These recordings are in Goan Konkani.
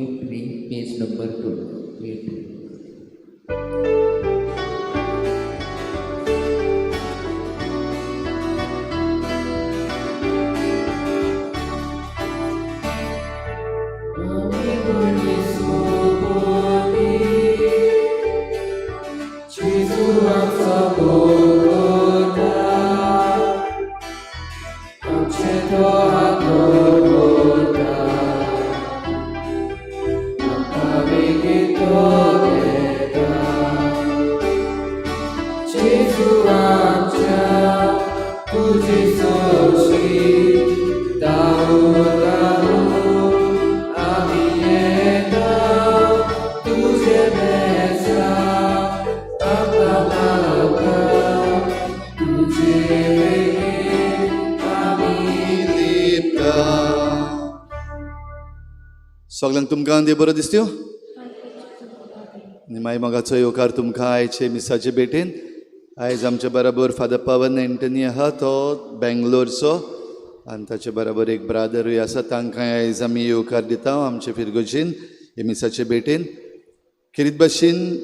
3, page number 2, 8. सगळ्यांक तुमकां देव बरो दिसत्यो आनी मागीर मोगाचो येवकार तुमकां आयचे मिसाचे भेटेन. आयज आमचे बराबर फादर पवन एंटनी आहा, तो बेंगलोरचो, आनी ताचे बराबर एक ब्रादरूय आसा. तांकां आयज आमी येवकार दिता आमचे फिरगोजीन हे मिसाचे भेटेन. खेरीत भाशेन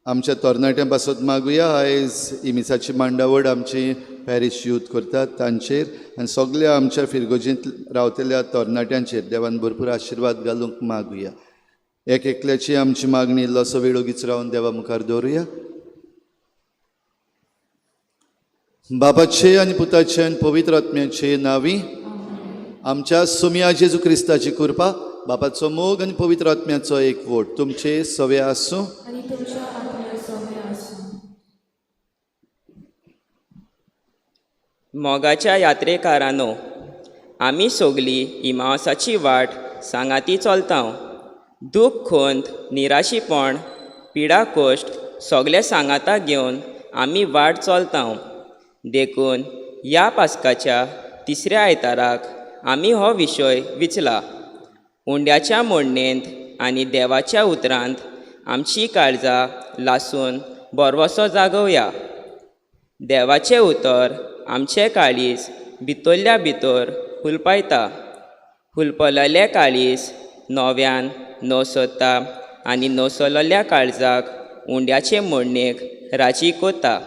आमच्या तरणाट्यां पासत मागुया. आयज ही मिसाची मांडावळ आमची पॅरीश यूथ करतात तांचेर आनी सगल्या आमच्या फिरगोजींत रावतल्या तरणाट्यांचेर देवान भरपूर आशिर्वाद घालूंक मागुया. एक एकल्याची आमची मागणी इल्लोसो वेळ ओगीच रावन देवा मुखार दवरुया. बाबाचे आनी पुताचे आनी पवित्र आत्म्याचे नांवी आमच्या सोमया जेजू क्रिस्ताची कृपा, बापाचो मोग आनी पवित्र आत्म्याचो एकवट तुमचे सवे आसूं. आनी तुमच्या आत्म्या सवे आसूं. मोगाच्या यात्रेकारांनो, आमी सगलीं इमावसाची वाट सांगाती चलता. दूख, खंत, निराशीपण, पिडा, कश्ट सगळे सांगाता घेवन आमी वाट चलता. देखून ह्या पास्काच्या तिसऱ्या आयताराक आमी हो विशय विचला. उंड्याच्या मोडणेंत आनी देवाच्या उतरांत आमची काळजां लासून भरवसो जागोवया. देवाचें उतर आमचें काळीज भितरल्या भितर हुलपायता. हुलपलेलें काळीज नव्यान नवसता आनी नवसलेल्या काळजाक उंड्याचे मोडणेक राजी कोता.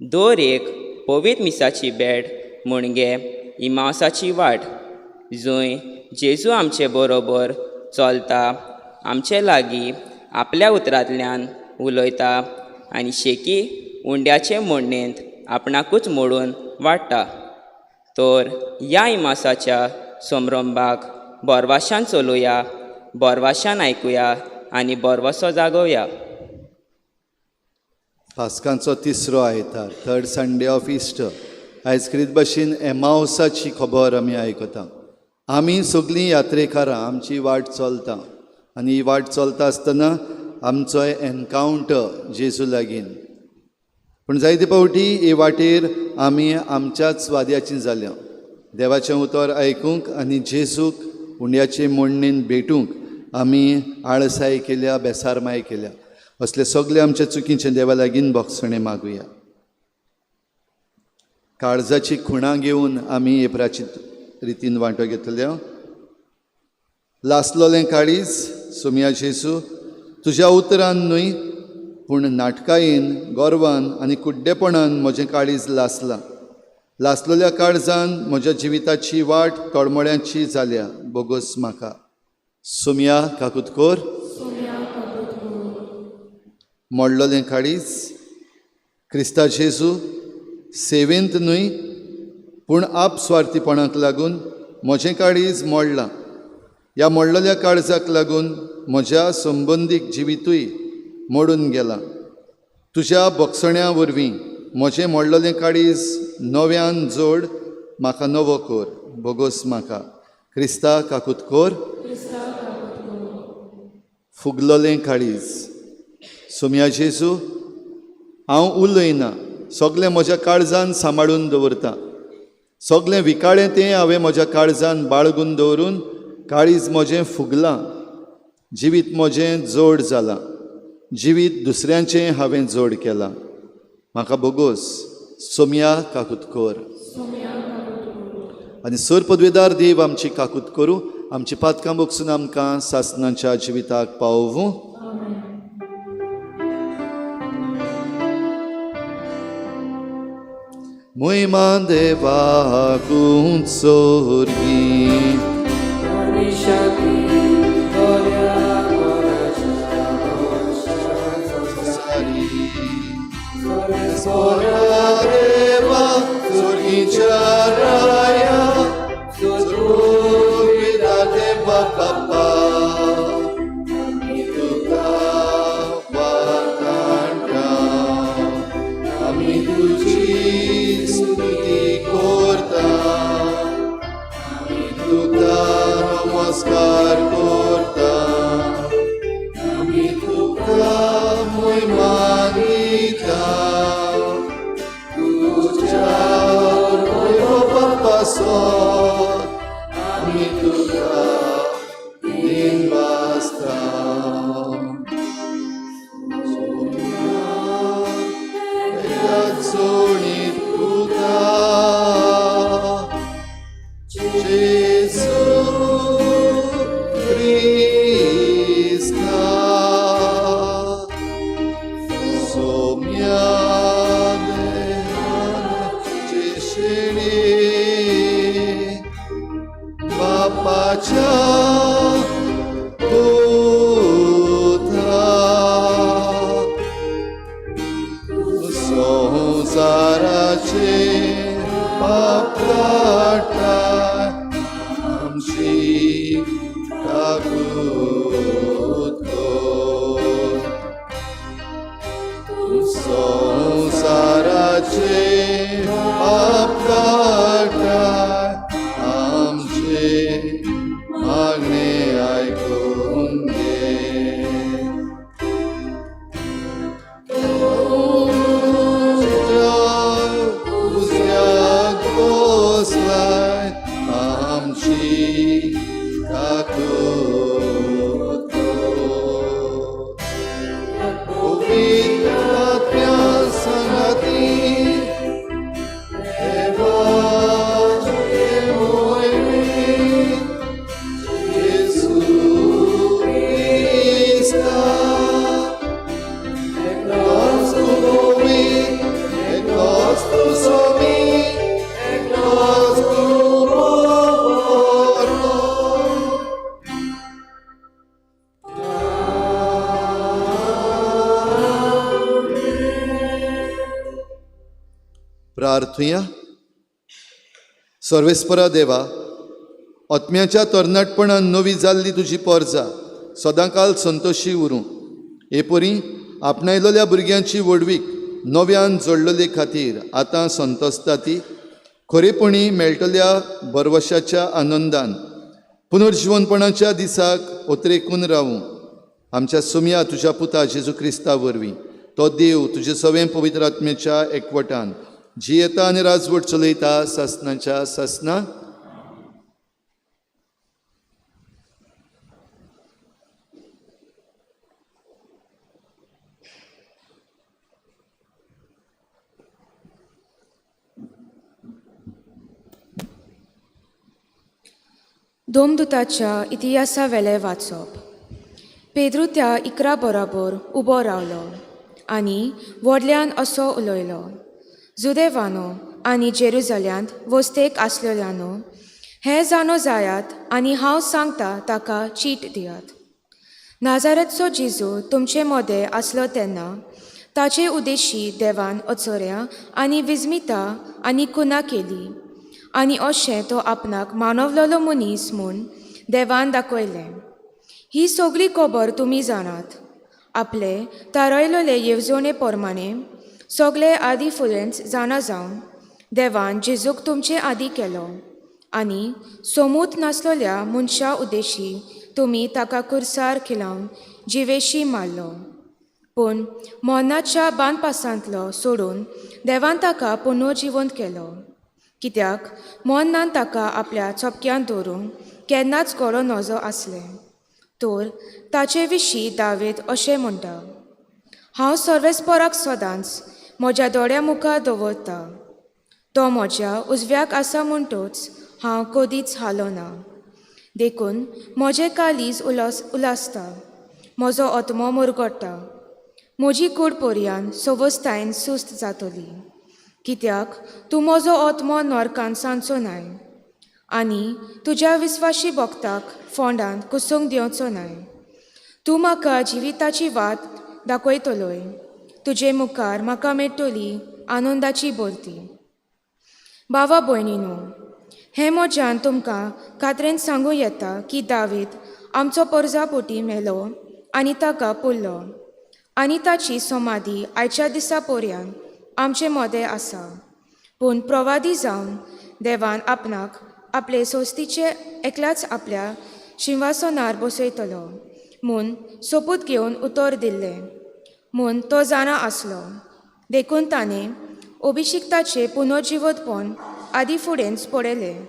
दर एक पवित्र मिसाची भेट म्हणजे इमावसाची वाट, जंय जेजू आमचे बरोबर चलता, आमचे लागीं आपल्या उतरांतल्यान उलयता आनी शेकी उंड्याचे मोडणेंत आपणाकूच मोडून वाडटा. तर ह्या इमासाच्या संरंभाक बोरवाशान चलोवया, बोरवाशान आयकुया आनी बोरवसो जागोवया. पास्कांचो तिसरो आयतार, थर्ड संडे ऑफ इस्टर. आयज खेरीत भाशेन एमावसाची खबर आमी आयकता. आमी सगळीं यात्रेकारां, आमची वाट चलता आनी ही वाट चलता आसतना आमचो एनकावंटर जेजू लागीं. पूण जायते फावटी हे वाटेर आमी आमच्याच वाद्याची जाल्या. देवाचें उतर आयकूंक आनी जेजूक उंड्याचे मोडणेन भेटूंक आमी आळसाय केल्या, बेसारमाय केल्या. असले सगळे आमच्या चुकीचें देवा लागीं भोगसणें मागुया. काळजाची खुणां घेवन आमी हे प्राचीत रितीन वांटो घेतल्या. लासलोलें काळीज सोमया जेजू, तुज्या उतरान न्हय पूण नाटकायेन, गोरवान आनी कुड्डेपणान म्हजें काळीज लासलां. लासलेल्या काळजान म्हज्या जिविताची वाट तळमळ्यांची जाल्या. बोगोस म्हाका सोमया काकूत कोर. मोडलोलें काळीज क्रिस्ता जेजू, सेवेंत न्हय पूण आपस्वार्थीपणाक लागून म्हजें काळीज मोडलां. ह्या मोडलेल्या काळजाक लागून म्हज्या संबंदीक जिवितूय मोडून गेलां. तुज्या भोगसण्या वरवीं म्हजें मोडलेलें काळीज नव्यान जोड, म्हाका नवो कोर. बोगोस म्हाका क्रिस्ता काकूत कोर. फुगलोलें काळीज सोमया जेजू, हांव उलयना, सगळें म्हज्या काळजान सांबाळून दवरता. सगळें विकाळें तें हांवें म्हज्या काळजान बाळगून दवरून काळीज म्हजें फुगलां. जिवीत म्हजें जोड जालां. जिवीत दुसऱ्यांचें हांवें जोड केलां. म्हाका बोगोस सोमया काकूत कोर. आनी सर पदवेदार देव आमची काकूत करूं. आमची पातकां बोगसून आमकां सासनाच्या जिविताक पावोवूं. मोहिमा देवाक सोर्गी देवा सोर्गीच्या राया सोर्गीता देवा बाप्पा तुका वाखाणटा आमी तुजी स्तुती करता आमी तुका नमस्कार करता आमी तुका मोहिमा दिता तुज्या बाप्पा सोद आमी तुका दिनवासता. सोणीत पुता जेजू क्रिस्ता सोम्या देवाचे शेणी बापाच्या पुता संवसाराचे पाप काडटाय आमची काकूत कर. संवसाराचे पाप काडटाय आमचे मागणे आयकून घे. तुज्या उजव्याक बसलाय आमची काकूत कर. पवित्र आत्म्या सांगाती देवाचे मोहिमेंत जेजू क्रिस्ता एकलोच तूं पवित्र, एकलोच तूं सोमी, एकलोच तूं बरो. प्रार्थुया. सर्वेस्परा देवा, आत्म्याच्या तरणाटपणान नवी जाल्ली तुजी पोरजा सदांकाल संतोशी उरूं हे परी आपणायलेल्या भुरग्यांची व्हडवीक नव्यान जोडलेले खातीर आतां संतोसता ती खरेपणी मेळटल्या भरवशाच्या आनंदान पुनर्जिवनपणाच्या दिसाक ओतरेकून रावूं. आमच्या सुमया तुज्या पुता जेजू क्रिस्ता वरवीं तो देव तुजे सवें पवित्र आत्म्याच्या एकवटान जियेता आनी राजवट चलयता सासनाच्या सासना. दोमदुताच्या इतिहासा वेलें वाचप. पेद्रू त्या 11 बराबर उबो रावलो आनी व्हडल्यान असो उलयलो, जुदेवानो आनी जेरुजल्यांत वस्तेक आसलेल्यानो, हें जाणो जायात आनी हांव सांगता ताका चीट दियात. नाजारेतचो जेजू तुमचे मदें आसलो तेन्ना ताचे उद्देशी देवान अचोऱ्या आनी विस्मिता आनी कुना केली आनी अशें तो आपणाक मानवलेलो मनीस म्हूण देवान दाखयलें. ही सगळी खबर तुमी जाणात. आपले थारायलेले येवजणे प्रमाणे सगळे आदी फुडेंच जाणा जावन देवान जेजूक तुमचे आदी केलो आनी सोमूत नासलेल्या मनशा उद्देशी तुमी ताका कुर्सार खिलावन जिवेशी मारलो. पूण मरणाच्या बांदपासांतलो सोडून देवान ताका पुनर्जिवंत केलो, कित्याक मरणान ताका आपल्या चपक्यांत दवरूंक केन्नाच गळो नजो आसलें. तर ताचे विशीं दावेद अशें म्हणटा, हांव सर्वेस्पराक सदांच म्हज्या दोळ्या मुखार दवरता. तो म्हज्या उजव्याक आसा म्हणटूच हांव कदीच हालोना. देखून म्हजें कालीज उलास उलासता, म्हजो आत्मो मुरगट्टा, म्हजी कूड पर्यान सवस्तायेन सुस्त जातली. कित्याक तूं म्हजो आत्मो नरकान सांचो नाय आनी तुज्या विस्वाशी भक्ताक फोंडांत कुसूंक दिवचो नाय. तूं म्हाका जिविताची वाट दाखयतलोय, तुजे मुखार म्हाका मेळटली आनंदाची भरती. बाबा भयणीनो, हें म्हज्यान तुमकां खात्रेन सांगूं येता की दावीद आमचो पोरजा पोटी मेलो आनी ताका पुरलो आनी ताची समाधी आयच्या दिसा पर्यंत आमचे मदें आसा. पूण प्रवादी जावन देवान आपणाक आपले सोस्तीचे एकल्याच आपल्या शिंवासनार बसयतलो म्हूण सोपूत घेवन उतर दिल्लें म्हूण तो जाणा आसलो. देखून ताणें अभिशिक्ताचें पुनर्जिवतपण आदी फुडेंच पळयलें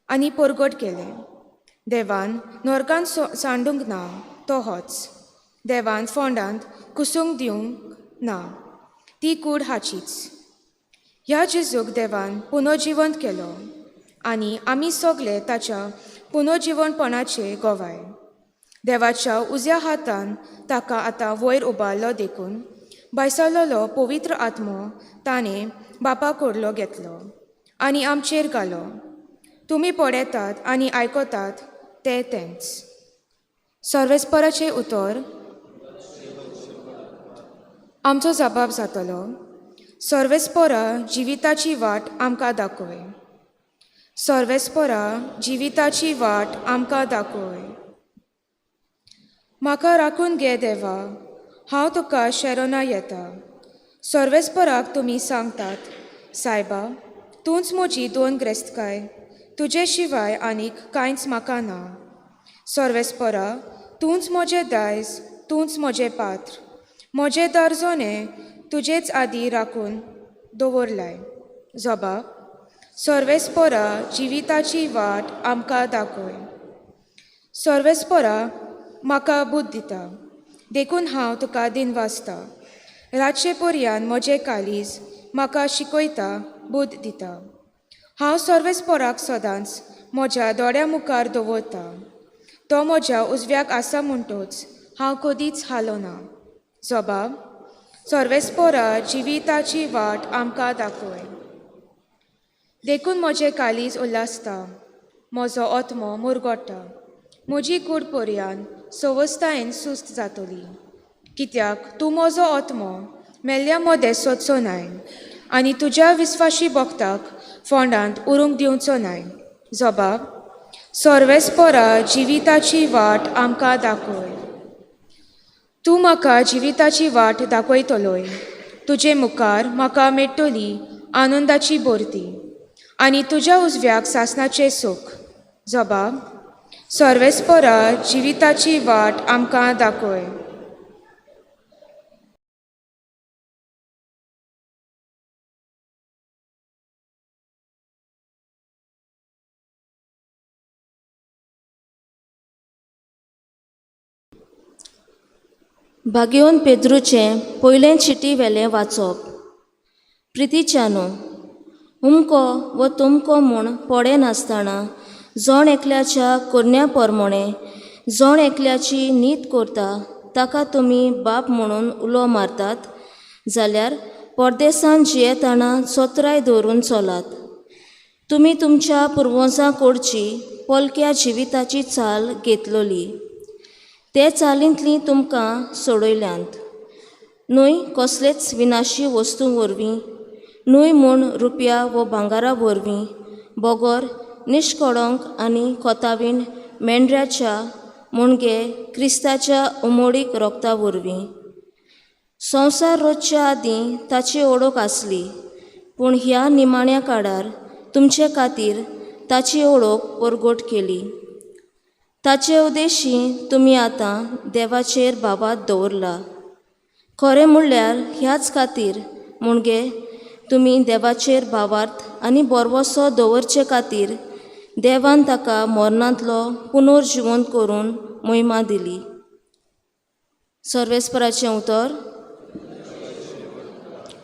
आनी परगट केलें. देवान नरकान सांडूंक ना तो होच, देवान फोंडांत कुसूंक दिवंक ना ती कूड हाचीच. ह्या जेजूक देवान पुनर्जिवंत केलो आनी आमी सगळे ताच्या पुनर्जिवनपणाचे गवाय. देवाच्या उजव्या हातान ताका आतां वयर उबारलो देखून भायसरलेलो पवित्र आत्मो ताणें बापा कडलो घेतलो आनी आमचेर घालो. तुमी पळयतात आनी आयकतात तें तेंच. सर्वेस्पराचें उतर. आमचो जबाब जातलो, सर्वेस्परा जिविताची वाट आमकां दाखय. सर्वेस्परा जिविताची वाट आमकां दाखय. म्हाका राखून घे देवा, हांव तुका शेरोना येता. सर्वेस्पराक तुमी सांगतात, सायबा तूंच म्हजी दोन ग्रेस्तकाय, तुजे शिवाय आनीक कांयच म्हाका ना. सर्वेस्परा तूंच म्हजें दायज, तूंच म्हजें पात्र, म्हजें दर्जोने तुजेच आदी राखून दवरलाय. जबाब, सर्वेस्परा जिविताची वाट आमकां दाखय. सर्वेस्परा म्हाका बुद्द दिता देखून हांव तुका दिनवासता. रातचे पर्यान म्हजें काळीज म्हाका शिकयता, बुद्द दिता. हांव सर्वेस्पराक सदांच म्हज्या दोळ्या मुखार दवरता. तो म्हज्या उजव्याक आसा म्हणटोच हांव कदीच हालोना. जबाब, सर्वेस्परा जिविताची वाट आमकां दाखय. देखून म्हजें काळीज उल्हासता, म्हजो आत्मो मुरगट्टा, म्हजी कूड पर्यान सवस्तायेन सुस्त जातली. कित्याक तूं म्हजो आत्मो मेल्ल्या मदें सोदचो नाय आनी तुज्या विस्वाशी भक्ताक फोंडांत उरूंक दिवचो नाय. जबाब, सर्वेस्परा जिविताची वाट आमकां दाखय. तूं म्हाका जिविताची वाट दाखयतलोय, तुजे मुखार म्हाका मेळटली आनंदाची भरती आनी तुज्या उजव्याक सासणाचें सूख. जबाब, सर्वेस्परा जिविताची वाट आमकां दाखय. भाग्योन पेद्रूचें पयलें चिटी वेलें वाचप. प्रितीच्यानो, उमको वो तुमको म्हूण पळयनासतना जण एकल्याच्या करण्या परमणें जण एकल्याची नीत करता ताका तुमी बाप म्हणून उलो मारतात जाल्यार परदेसान जियेतना चत्राय दवरून चलात. तुमी तुमच्या पुर्वजां कडची पोलक्या जिविताची चाल घेतलोली, ते चालींतली तुमकां सोडयल्यांत न्हय कसलेच विनाशी वस्तू वरवीं, न्हय म्हूण रुपया वो भांगरा वरवीं, बगर निश्कळंक आनी कोतावीण मेंढऱ्याच्या मुणगे क्रिस्ताच्या उमोडीक रोगता वरवीं. संवसार रोजच्या आदीं ताची ओळख आसली, पूण ह्या निमाण्या काळार तुमचे खातीर ताची ओळख परगट केली. ताचे उद्देशी तुमी आतां देवाचेर भावात दवरला. खरें म्हणल्यार ह्याच खातीर मुणगे तुमी देवाचेर भावार्थ आनी बरवसो दवरचे खातीर देवान ताका मरणांतलो पुनर्जिवंत करून मोहिमा दिली. सर्वेस्पराचें उतर.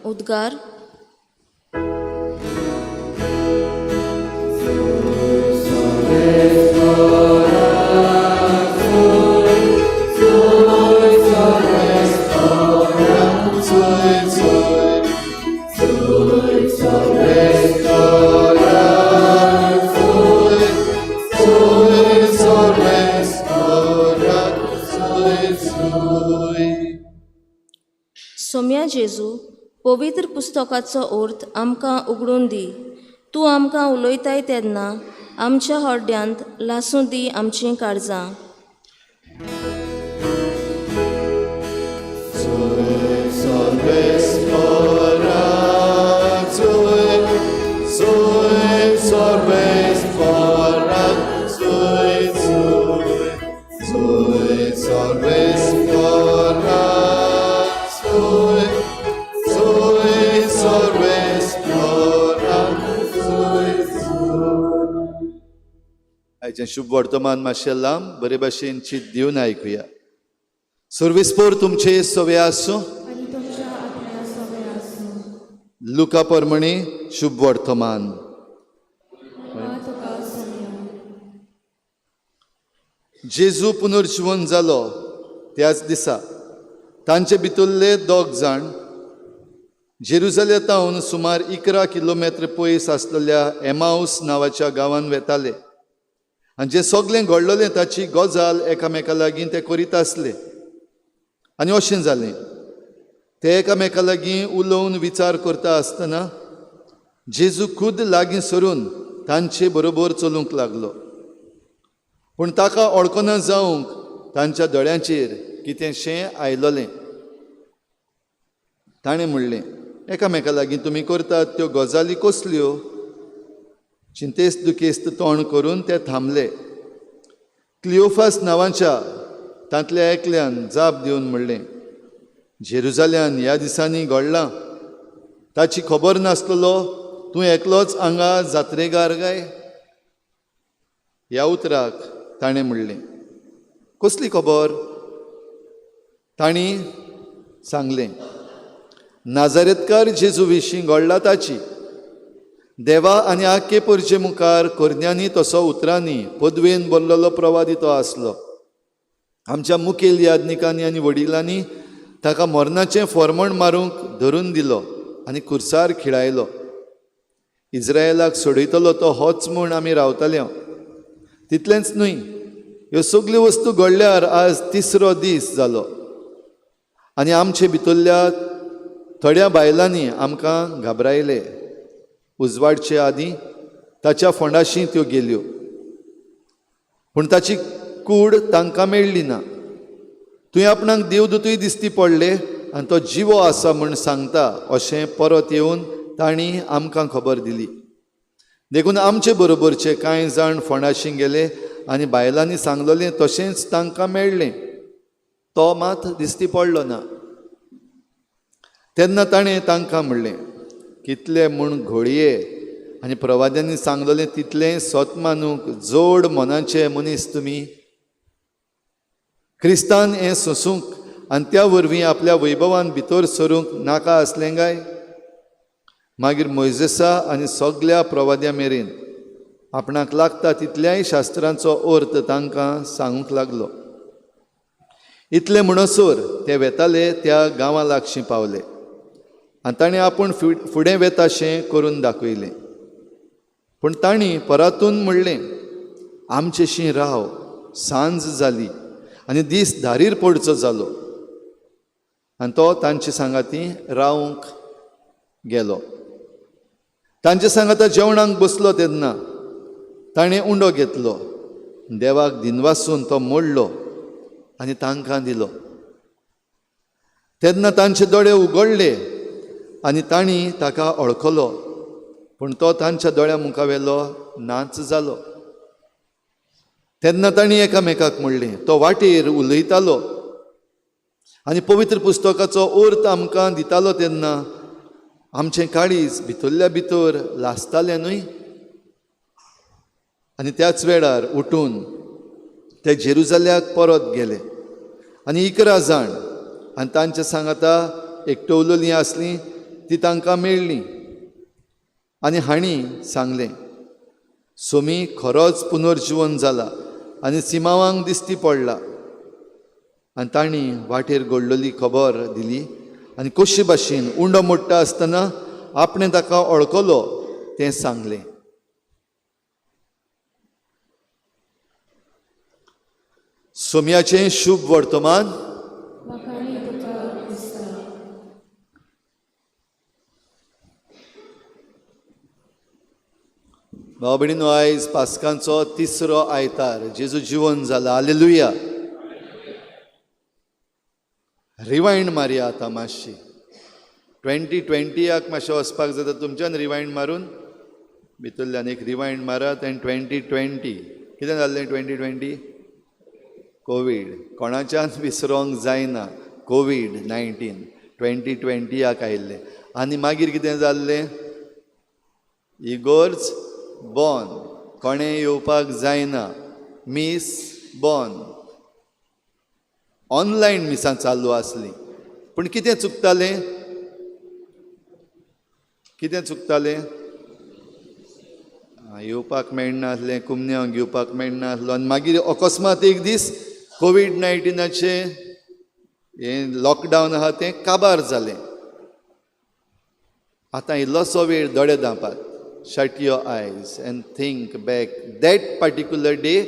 उद्गार. Zoe. Somya जेजू, पवित्र पुस्तकाचो अर्थ आमकां उगडून दी. तूं आमकां उलयताय तेन्ना आमच्या हड्ड्यांत लासूं दी आमचीं काळजां. Sorbes ora, Zoe, Zoe, sorbes ora, Zoe, Zoe, Zoe, sorbes ora, Zoe, Zoe, sorbes ora, Zoe, Zoe. आयचें शुभ वर्तमान मातशें लांब बरे भाशेन चिंत दिवन आयकुया. सर्विसपोर तुमचे सवे आसूं. आनी तुमच्या आत्म्या सवे आसूं. लुका परमणी शुभ वर्तमान. मा तुका सोम्या. जेजू पुनर्जिवन जालो त्याच दिसा तांचे भितरले दोग जाण जेरुजलेतावन सुमार 11 किलोमेत्र पयस आसलेल्या एमाऊस नांवाच्या गांवान वेताले आनी जें सगळें घडलेलें ताची गजाल एकामेका लागीं ते करीत आसले. आनी अशें जालें, ते एकामेका लागीं उलोवन विचार करता आसतना जेजू खुद लागीं सरून तांचे बरोबर चलूंक लागलो. पूण ताका ओळखना जावंक तांच्या दोळ्यांचेर कितेंशें आयलोलें. ताणें म्हणलें, एकामेका लागीं तुमी करतात त्यो गजाली कसल्यो? चिंतेस्त दुखेस्त तोंड करून ते थांबले. क्लियोफास नांवाच्या तांतल्या एकल्यान जाप दिवन म्हणलें, जेरुजाल्यान ह्या दिसांनी घडलां ताची खबर नासलेलो तूं एकलोच हांगा जात्रेगार काय? ह्या उतराक ताणें म्हणलें, कसली खबर? तांणी सांगलें, नाजारेतकार जेजू विशीं घडला ताची. देवा आनी आख्खे परजे मुखार करण्यांनी तसो उतरांनी पदवेन बरलेलो प्रवादी तो आसलो. आमच्या मुखेल याज्ञिकांनी आनी वडिलांनी ताका मरणाचें फॉर्मण मारूंक धरून दिलो आनी खुर्सार खिळायलो. इज्रायलाक सोडयतलो तो होच म्हूण आमी रावताले. तितलेंच न्हय, ह्यो सगल्यो वस्तू घडल्यार आज तिसरो दीस जालो आनी आमचे भितरल्या थोड्या बायलांनी आमकां घाबरायले. उजवाडचे आदीं ताच्या फोंडाशी त्यो गेल्यो, पूण ताची कूड तांकां मेळ्ळी ना. तुवें आपणाक देवदूतूय दिसती पडले आनी तो जिवो आसा म्हूण सांगता अशें परत येवन तांणी आमकां खबर दिली. देखून आमचे बरोबरचे कांय जाण फोंडाशी गेले आनी बायलांनी सांगलेलें तशेंच तांकां मेळ्ळें. तो मात दिसती पडलो ना. तेन्ना ताणें तांकां म्हणलें, कितले म्हूण घोळये आनी प्रवाद्यांनी सांगलेलें तितलें सत मानूंक जोड मनाचे मनीस तुमी. क्रिस्तान हें सोंसूंक आनी त्या वरवीं आपल्या वैभवान भितर सरूंक नाका आसलें काय? मागीर मोयजेसा आनी सगल्या प्रवाद्यां मेरेन आपणाक लागता तितल्याय शास्त्रांचो अर्थ तांकां सांगूंक लागलो. इतलें म्हणसर ते वेताले त्या गांवा लागशीं पावले आनी ताणें आपूण फुडें वेताशें करून दाखयलें. पूण तांणी परातून म्हणलें, आमचेशी राव, सांज जाली आनी दीस धारीर पडचो जालो. आनी तो तांचे सांगाती रावंक गेलो. तांचे सांगाता जेवणाक बसलो तेन्ना ताणें उंडो घेतलो, देवाक दिनवासून तो मोडलो आनी तांकां दिलो. तेन्ना तांचे दोळे उगडले आनी तांणी ताका ओळखलो, पूण तो तांच्या दोळ्या मुखावेलो नाच जालो. तेन्ना तांणी एकामेकाक म्हणलें, तो वाटेर उलयतालो आनी पवित्र पुस्तकाचो अर्थ आमकां दितालो तेन्ना आमचें काळीज भितरल्या भितर लासतालें न्हय? आनी त्याच वेळार उठून ते जेरुजाल्याक परत गेले आनी 11 जाण आनी तांच्या सांगाता एकटवलेलीं आसलीं ती तांकां मेळ्ळीं आनी हांणी सांगलें, सोमी खरोच पुनर्जिवन जाला आनी सिमांवांक दिसती पडला. आनी तांणी वाटेर घडलेली खबर दिली आनी कशे भाशेन उंडो मोडटा आसतना आपणें ताका ओळखलो तें सांगलें. सोम्याचें शुभ वर्तमान. भाव भयणीनो, आयज पास्कांचो तिसरो आयतार, जेजू जिवन जाला. हालेलुया. रिवायंड मारया आतां मातशी. 2020 मातशें वचपाक जाता तुमच्यान. रिवायंड मारून भितरल्यान एक रिवायंड मारात. आनी 2020 कितें जाल्लें? 2020 कोवीड, कोणाच्यान विसरोंक जायना. कोवीड-19 2020 आयिल्लें. आनी मागीर कितें जाल्लें? इगोर्ज बॉन, कोणें येवपाक जायना, मीस बॉन, ऑनलायन मिसां चालू आसलीं. पूण कितें चुकतालें? कितें चुकतालें? येवपाक मेळनासलें, कुमन्यांव घेवपाक मेळनासलो. आनी मागीर अकस्मात एक दीस कोवीड-19 हें लॉकडावन आहा तें काबार जालें. आतां इल्लोसो वेळ दोळे धांपात. Shut your eyes and think back that particular day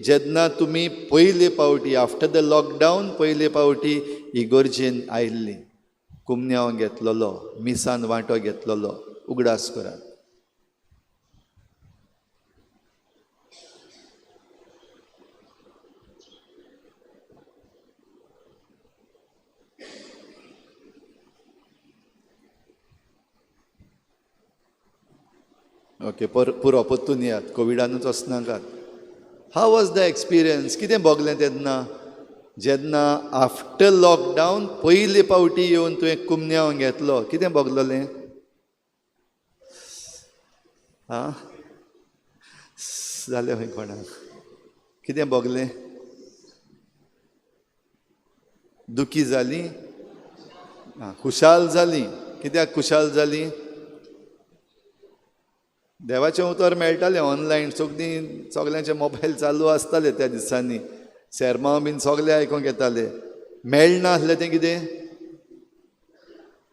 जेन्ना तुमी पयले पावटी आफ्टर the lockdown पयले पावटी इगोर्जेन आयिल्ली, कुमन्यांव घेतलेलो, मिसान वांटो घेतलेलो. उगडास करात. ओके, पुरो परतून येयात, कोविडानूच वचनाकात. How was the experience? कितें भोगलें तेन्ना जेन्ना आफ्टर लॉकडावन पयले पावटी येवन तुवें कुमन्यांव घेतलो? कितें भोगलेलें? आं, जालें खंय कोणाक? कितें भोगलें? दुखी जाली? आं, खुशाल जाली. कित्याक खुशाल जाली? देवाचें उतर मेळटालें ऑनलायन, सगळीं सगल्यांचे मोबायल चालू आसताले त्या दिसांनी, सेर्मांव बीन सगळे आयकूंक येताले. मेळनासलें तें कितें?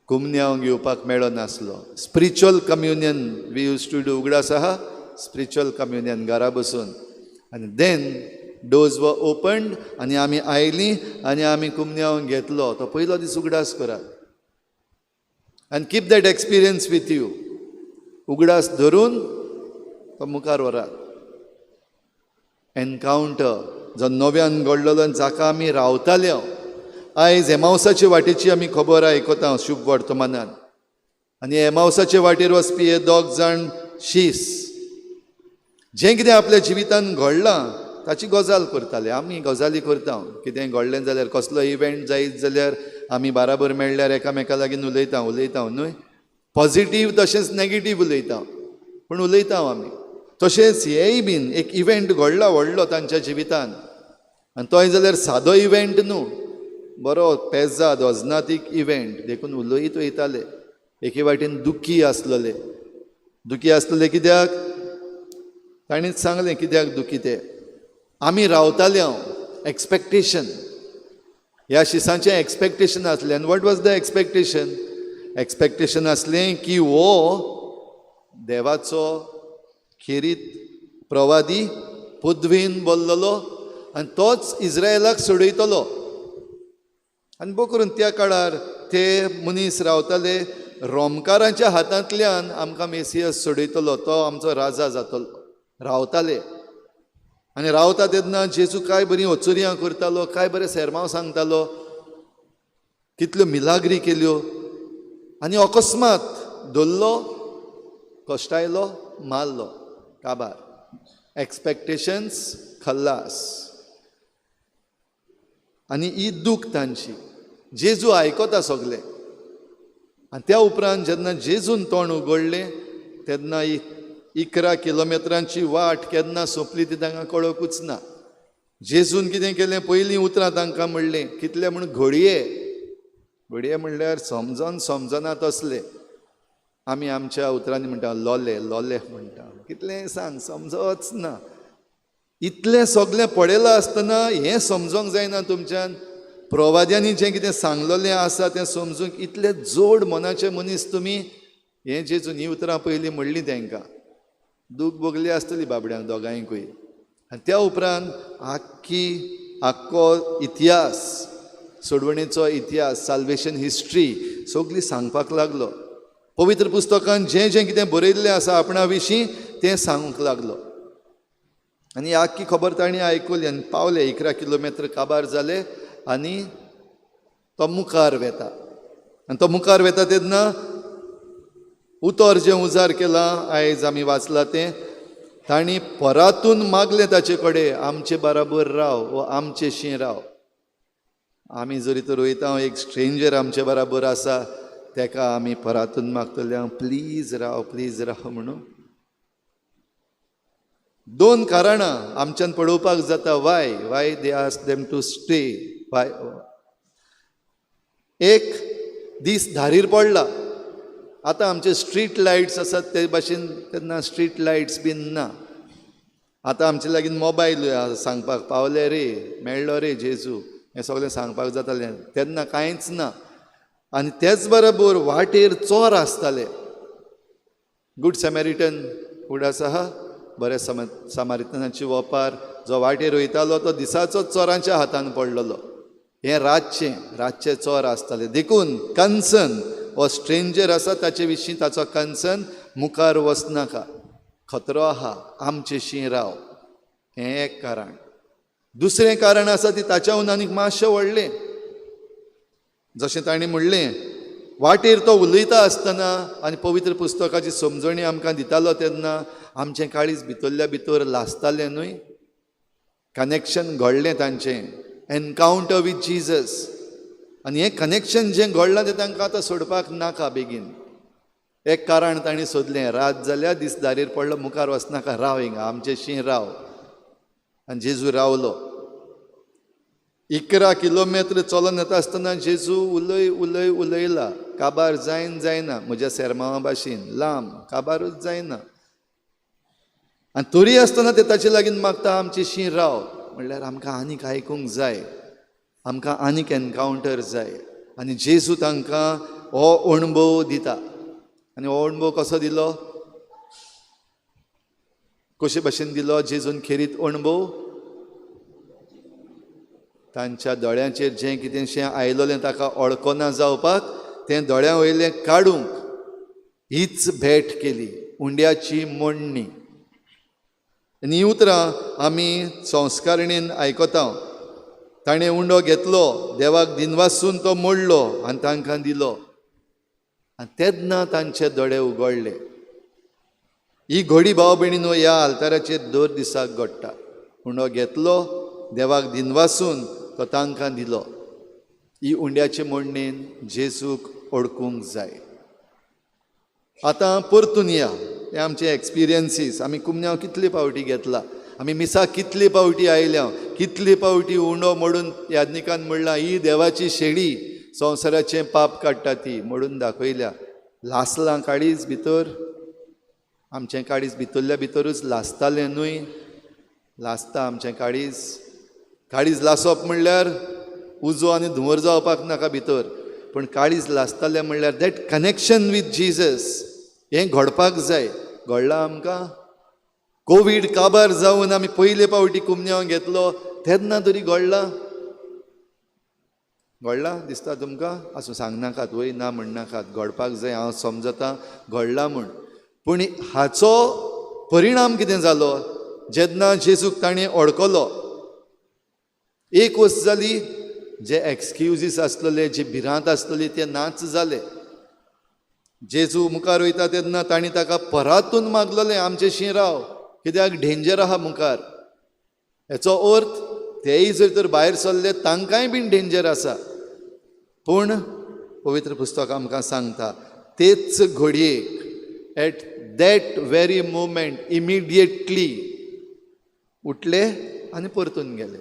कुमन्यांव घेवपाक मेळनासलो. Spiritual communion we use to do. उगडास आहा? स्पिरिच्युअल कम्युनियन घरा बसून. आनी then doors वर ओपन्ड आनी आमी आयलीं आनी आमी कुमन्यांव घेतलो. तो पयलो दीस उगडास करात आनी keep that experience with you. उगडास धरून तो मुखार व्हरात. एनकावंटर जो नव्यान घडलेलो आनी जाका आमी रावताले. आयज एमावसाचे वाटेची आमी खबर आयकता शुभ वर्तमानान. आनी एमावसाचे वाटेर वचपी हे दोग जाण शीस जें कितें आपल्या जिवितान घडलां ताची गजाल करताले. आमी गजाली करता, कितें घडलें जाल्यार, कसलो इव्हेंट जायत जाल्यार आमी बाराबर मेळ्ळ्यार एकामेका लागीं उलयता उलयता न्हय, पॉझिटीव तशेंच नॅगेटीव उलयता, पूण उलयता आमी. तशेंच हेंय बीन एक इव्हेंट घडला व्हडलो तांच्या जिवितान, आनी तोय जाल्यार सादो इव्हेंट न्हू, बरो पेजाद वजनातीक इव्हेंट, देखून उलयत वयताले. एके वाटेन दुखी आसलेले. दुखी आसलेले कित्याक? ताणीच सांगलें कित्याक दुखी ते. आमी रावताले हांव एक्सपेक्टेशन, ह्या शिसांचें एक्सपेक्टेशन आसलें. आनी what was the expectation? Expectation आसलें की हो देवाचो खेरीत प्रवादी पदवीन बोल्लोलो आनी तोच इस्रायलाक सोडयतलो. आनी बो करून त्या काळार ते मनीस रावताले रोमकारांच्या हातांतल्यान आमकां मेसियस सोडयतलो, तो आमचो राजा जातलो. रावताले. आनी रावता तेन्ना जेजू काय बरीं अचुरयां करतालो, काय बरें सेर्मांव सांगतालो, कितल्यो मिलाग्री केल्यो. आनी अकस्मात धरलो, कश्टायलो, मारलो, काबार. एक्सपेक्टेशन्स खल्लास. आनी ही दूख तांची जेजू आयकता सगलें. आनी त्या उपरांत जेन्ना जेजून तोंड उगडलें तेन्ना ही 11 किलोमिटरांची वाट केन्ना सोंपली ती तांकां कळोकूच ना. जेजून कितें केलें? पयलीं उतरां तांकां म्हणलें, कितले म्हूण घडये, घडये म्हणल्यार समजोन समजना तसले. आमी आमच्या उतरांनी म्हणटा लोले लोले म्हणटा, कितलें सांग समजच ना. इतलें सगलें पळयलां आसतना हें समजोंक जायना तुमच्यान. प्रवाद्यांनी जें कितें सांगलेलें आसा तें समजूंक इतले जोड मनाचे मनीस तुमी. हें जेजून हीं उतरां पयलीं म्हणलीं तांकां. दूख भोगली आसतली बाबड्यांक दोगांयकूय. आनी त्या उपरांत आख्खी आख्खो इतिहास, सोडवणेचो इतिहास, साल्वेशन हिस्ट्री सगली सांगपाक लागलो. पवित्र पुस्तकान जें जें कितें बरयल्लें आसा आपणा विशीं तें सांगूंक लागलो. आनी आख्खी खबर तांणी आयकली आनी पावले 11 किलोमिटर काबार जाले आनी तो मुखार वेता. आनी तो मुखार वेता तेन्ना उतर जें उजार केलां आयज आमी वाचलां तें, तांणी परातून मागलें ताचे कडेन, आमचे बराबर राव वो आमचेशी राव. आमी जरी तर वयता एक स्ट्रेंजर आमचे बराबर आसा तेका आमी परातून मागतले हांव प्लीज राव, प्लीज राव म्हणून. दोन कारणां आमच्यान पळोवपाक जाता why why they ask them to stay. Why? एक दीस धारीर पडला. आतां आमचे स्ट्रीट लायट्स आसात ते भाशेन तेन्ना स्ट्रीट लायट्स बीन ना. आतां आमचे लागीं मोबायल सांगपाक पावले रे, मेळ्ळो रे जेजू, हें सगळें सांगपाक जातालें. तेन्ना कांयच ना. आनी तेच बरोबर वाटेर चोर आसताले. गुड सॅमेरिटन उडास आहा, बऱ्या सामारिटनाची वपार, जो वाटेर वयतालो तो दिसाचो चोरांच्या हातान पडलेलो. हें रातचें, रातचे चोर आसताले. देखून कन्सर्न हो स्ट्रेंजर आसा ताचे विशीं ताचो कन्सर्न, मुखार वचनाका, खतरो आहा, आमचेशी राव. हें एक कारण. दुसरें कारण आसा ती ताच्याहून आनीक मातशें व्हडलें. जशें ताणें म्हणलें, वाटेर तो उलयता आसतना आनी पवित्र पुस्तकाची समजणी आमकां दितालो तेन्ना आमचें काळीज भितरल्या भितर लासतालें न्हय. कनेक्शन घडलें तांचें, एनकावंटर विथ जिजस. आनी हें कनेक्शन जें घडलां तें तांकां आतां सोडपाक नाका बेगीन. एक कारण तांणी सोदलें, रात जाल्या, दीस दारीर पडलो, मुखार वचनाका, राव हिंगा आमचेशी राव. आनी जेजू रावलो. 11 किलोमिटर चलोन येता आसतना जेजू उलय उलय उलयला, काबार जायन जायना, म्हज्या सेरमांवा भाशेन लांब काबारूच जायना. आनी तरी आसतना ते ताचे लागीं मागता आमचेशी राव, म्हणल्यार आमकां आनीक आयकूंक जाय, आमकां आनीक एनकावंटर जाय. आनी जेजू तांकां हो अणभव दिता. आनी हो अणभव कसो दिलो, कशे भाशेन दिलो जेजून खेरीत अणभव? तांच्या दोळ्यांचेर जें कितेंशें आयलोलें ताका ओळखना जावपाक तें दोळ्यां वयलें काडूंक हीच भेट केली, उंड्याची मोडणी. आनी हीं उतरां आमी संस्कारणीन आयकता. ताणें उंडो घेतलो, देवाक दिनवासून तो मोडलो आनी तांकां दिलो. आनी तेन्ना तांचे दोळे उगडले. ही घोडी भाव भयणीनो ह्या आल्ताराचेर दर दिसाक घडटा. उंडो घेतलो, देवाक दिनवासून तो तांकां दिलो. ही उंड्याचे मोडणेन जेजूक ओळखूंक जाय. आतां परतून या, हे आमचे एक्सपिरियन्सीस. आमी कुमन्यांव कितले पावटी घेतला, आमी मिसाक कितले पावटी आयल्या, कितले पावटी उंडो मोडून याज्ञिकान म्हणलां ही देवाची शेळी, संवसाराचें पाप काडटा ती, मोडून दाखयल्या. लासलां काळीज भितर, आमचें काळीज भितरल्या भितरूच लासतालें न्हय. लासता आमचें काळीज. काळीज लासप म्हणल्यार उजो आनी धुंवर जावपाक नाका भितर, पूण काळीज लासतालें म्हणल्यार that connection with Jesus हें घडपाक जाय. घडलां आमकां? कोवीड काबार जावन आमी पयले पावटी कुमन्यांव घेतलो तेन्ना तरी घडलां? घडलां दिसता तुमकां? आसूं, सांगनाकात वय, ना म्हणनाकात, घडपाक जाय, हांव समजता घडलां म्हूण. पूण हाचो परिणाम कितें जालो, जेन्ना जेजूक ताणें ओळखलो, एक वस्त जाली, जे एक्सक्युजीस आसलेले, जी भिरांत आसलेली ते नाच जाले. जेजू मुखार वयता तेन्ना तांणी ताका परातून मागलेलें आमचेशी राव, कित्याक डेंजर आहा मुखार. हेचो अर्थ तेय जर तर भायर सरले तांकांय बीन डेंजर आसा. पूण पवित्र पुस्तक आमकां सांगता तेच घडयेक at that very moment immediately उठले आनी परतून गेले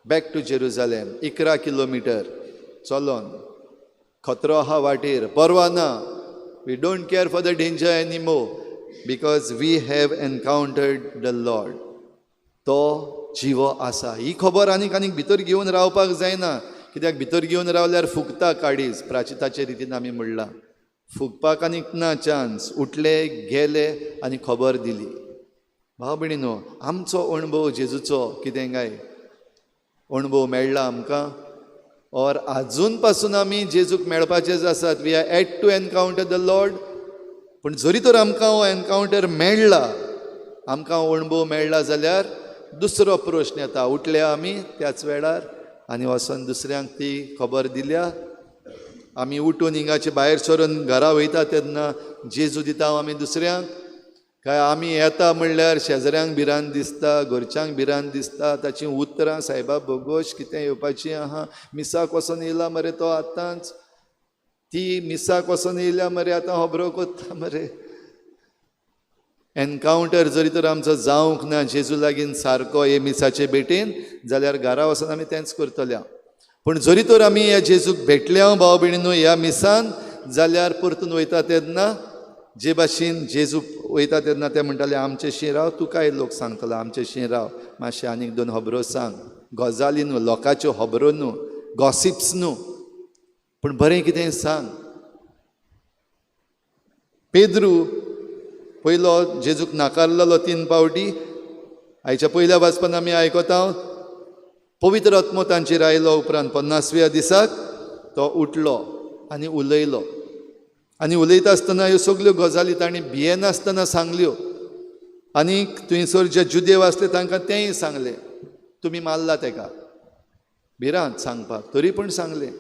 बॅक टू जेरुजालेम. 11 किलोमिटर चलोन, खतरो आहा वाटेर, परवा ना, we don't care for the danger any more because we have encountered the Lord. तो जिवो आसा ही खबर आनीक आनीक भितर घेवन रावपाक जायना, कित्याक भितर घेवन रावल्यार फुगता काळीज. प्राचिताचे रितीन आमी म्हणलां फुगपाक आनीक ना चान्स. उठले, गेले आनी खबर दिली. भाव भयणीनो, आमचो अणभव जेजूचो कितें काय? अणभव मेळ्ळा आमकां ऑर आजून पासून आमी जेजूक मेळपाचेच आसात. We are yet to encounter the Lord. पूण जरी तर आमकां हो एनकावंटर मेळ्ळा, आमकां अणभव मेळ्ळा जाल्यार दुसरो प्रश्न येता, उठल्या आमी त्याच वेळार आनी वचोन दुसऱ्यांक ती खबर दिल्या? आमी उठून हिंगाचे भायर सरून घरा वयता तेन्ना जेजू दिता आमी दुसऱ्यांक, काय आमी येता म्हणल्यार शेजऱ्यांक भिरांत दिसता, घरच्यांक भिरांत दिसता, ताचीं उतरां सायबा भोगोश कितें येवपाची आहा, मिसाक वचोन येयला मरे तो आतांच, ती मिसाक वचोन येयल्या मरे आतां खबरो कोत्ता मरे. एनकावंटर जरी तर आमचो जावंक ना जेजू लागीं सारको हे मिसाचे भेटेन जाल्यार घरा वचोन आमी तेंच करतले. पूण जरी तर आमी ह्या जेजूक भेटल्या भाव भयणीनो ह्या मिसान जाल्यार परतून वयता तेन्ना जे भाशेन जेजू वयता तेन्ना ते म्हणटाले आमचेशी राव, तुकाय लोक सांगतलो आमचेशी राव, मातशें आनीक दोन खबरो सांग, गजाली न्हू, लोकांच्यो खबरो न्हू, गॉसिप्स न्हू, पूण बरें कितें सांग. पेद्रू पयलो जेजूक नाकारलेलो 3 पावटी. आयच्या पयल्या वाचपान आमी आयकता पवित्र आत्मो तांचेर आयलो उपरांत 50व्या दिसाक तो उठलो आनी उलयलो. आनी उलयता आसतना ह्यो सगल्यो गजाली ताणें भियेनासतना सांगल्यो. आनी थंयसर जे जुदेव आसले तांकां तेंय सांगलें, तुमी मारला तेका, भिरांत सांगपाक, तरी पूण सांगलें.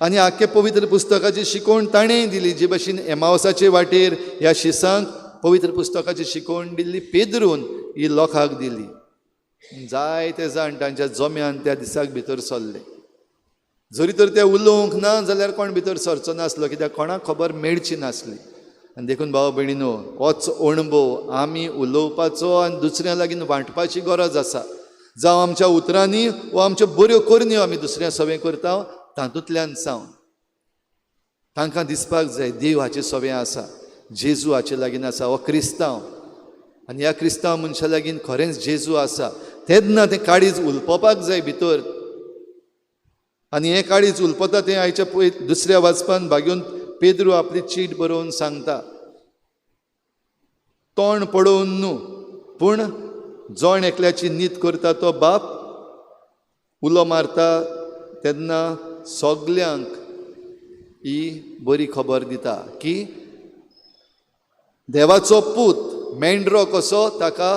आनी आख्खे पवित्र पुस्तकाची शिकवण ताणें दिली. जे भशेन एमावसाचे वाटेर ह्या शिसांक पवित्र पुस्तकाची शिकवण दिल्ली पेद्रून ही लोकांक दिली. जायते जाण तांच्या जम्यान त्या दिसाक भितर सरले. जरी तर ते उलोवंक ना जाल्यार कोण भितर सरचो नासलो, कित्याक कोणाक खबर मेळची नासली. आनी देखून भाव भयणीनो होच अणभव आमी उलोवपाचो आनी दुसऱ्या लागीं वांटपाची गरज आसा. जावं आमच्या उतरांनी वा आमच्यो बऱ्यो करण्यो आमी दुसऱ्या सवें करता तातूंतल्यान जावन तांकां दिसपाक जाय देव हाचे सवें आसा, जेजू हाचे लागीं आसा, हो क्रिस्तांव आनी ह्या क्रिस्तांव मनशा लागीं खरेंच जेजू आसा. तेन्ना तें काळीज उलपोवपाक जाय भितर. आनी हें काळीज उलपता तें आयच्या पय दुसऱ्या वाचपान भागून पेद्रू आपली चीट बरोवन सांगता, तोंड पळोवन न्हू पूण जण एकल्याची नीत करता तो बाप उलो मारता तेन्ना सगल्यांक ही बरी खबर दिता की देवाचो पूत मेंढरो कसो ताका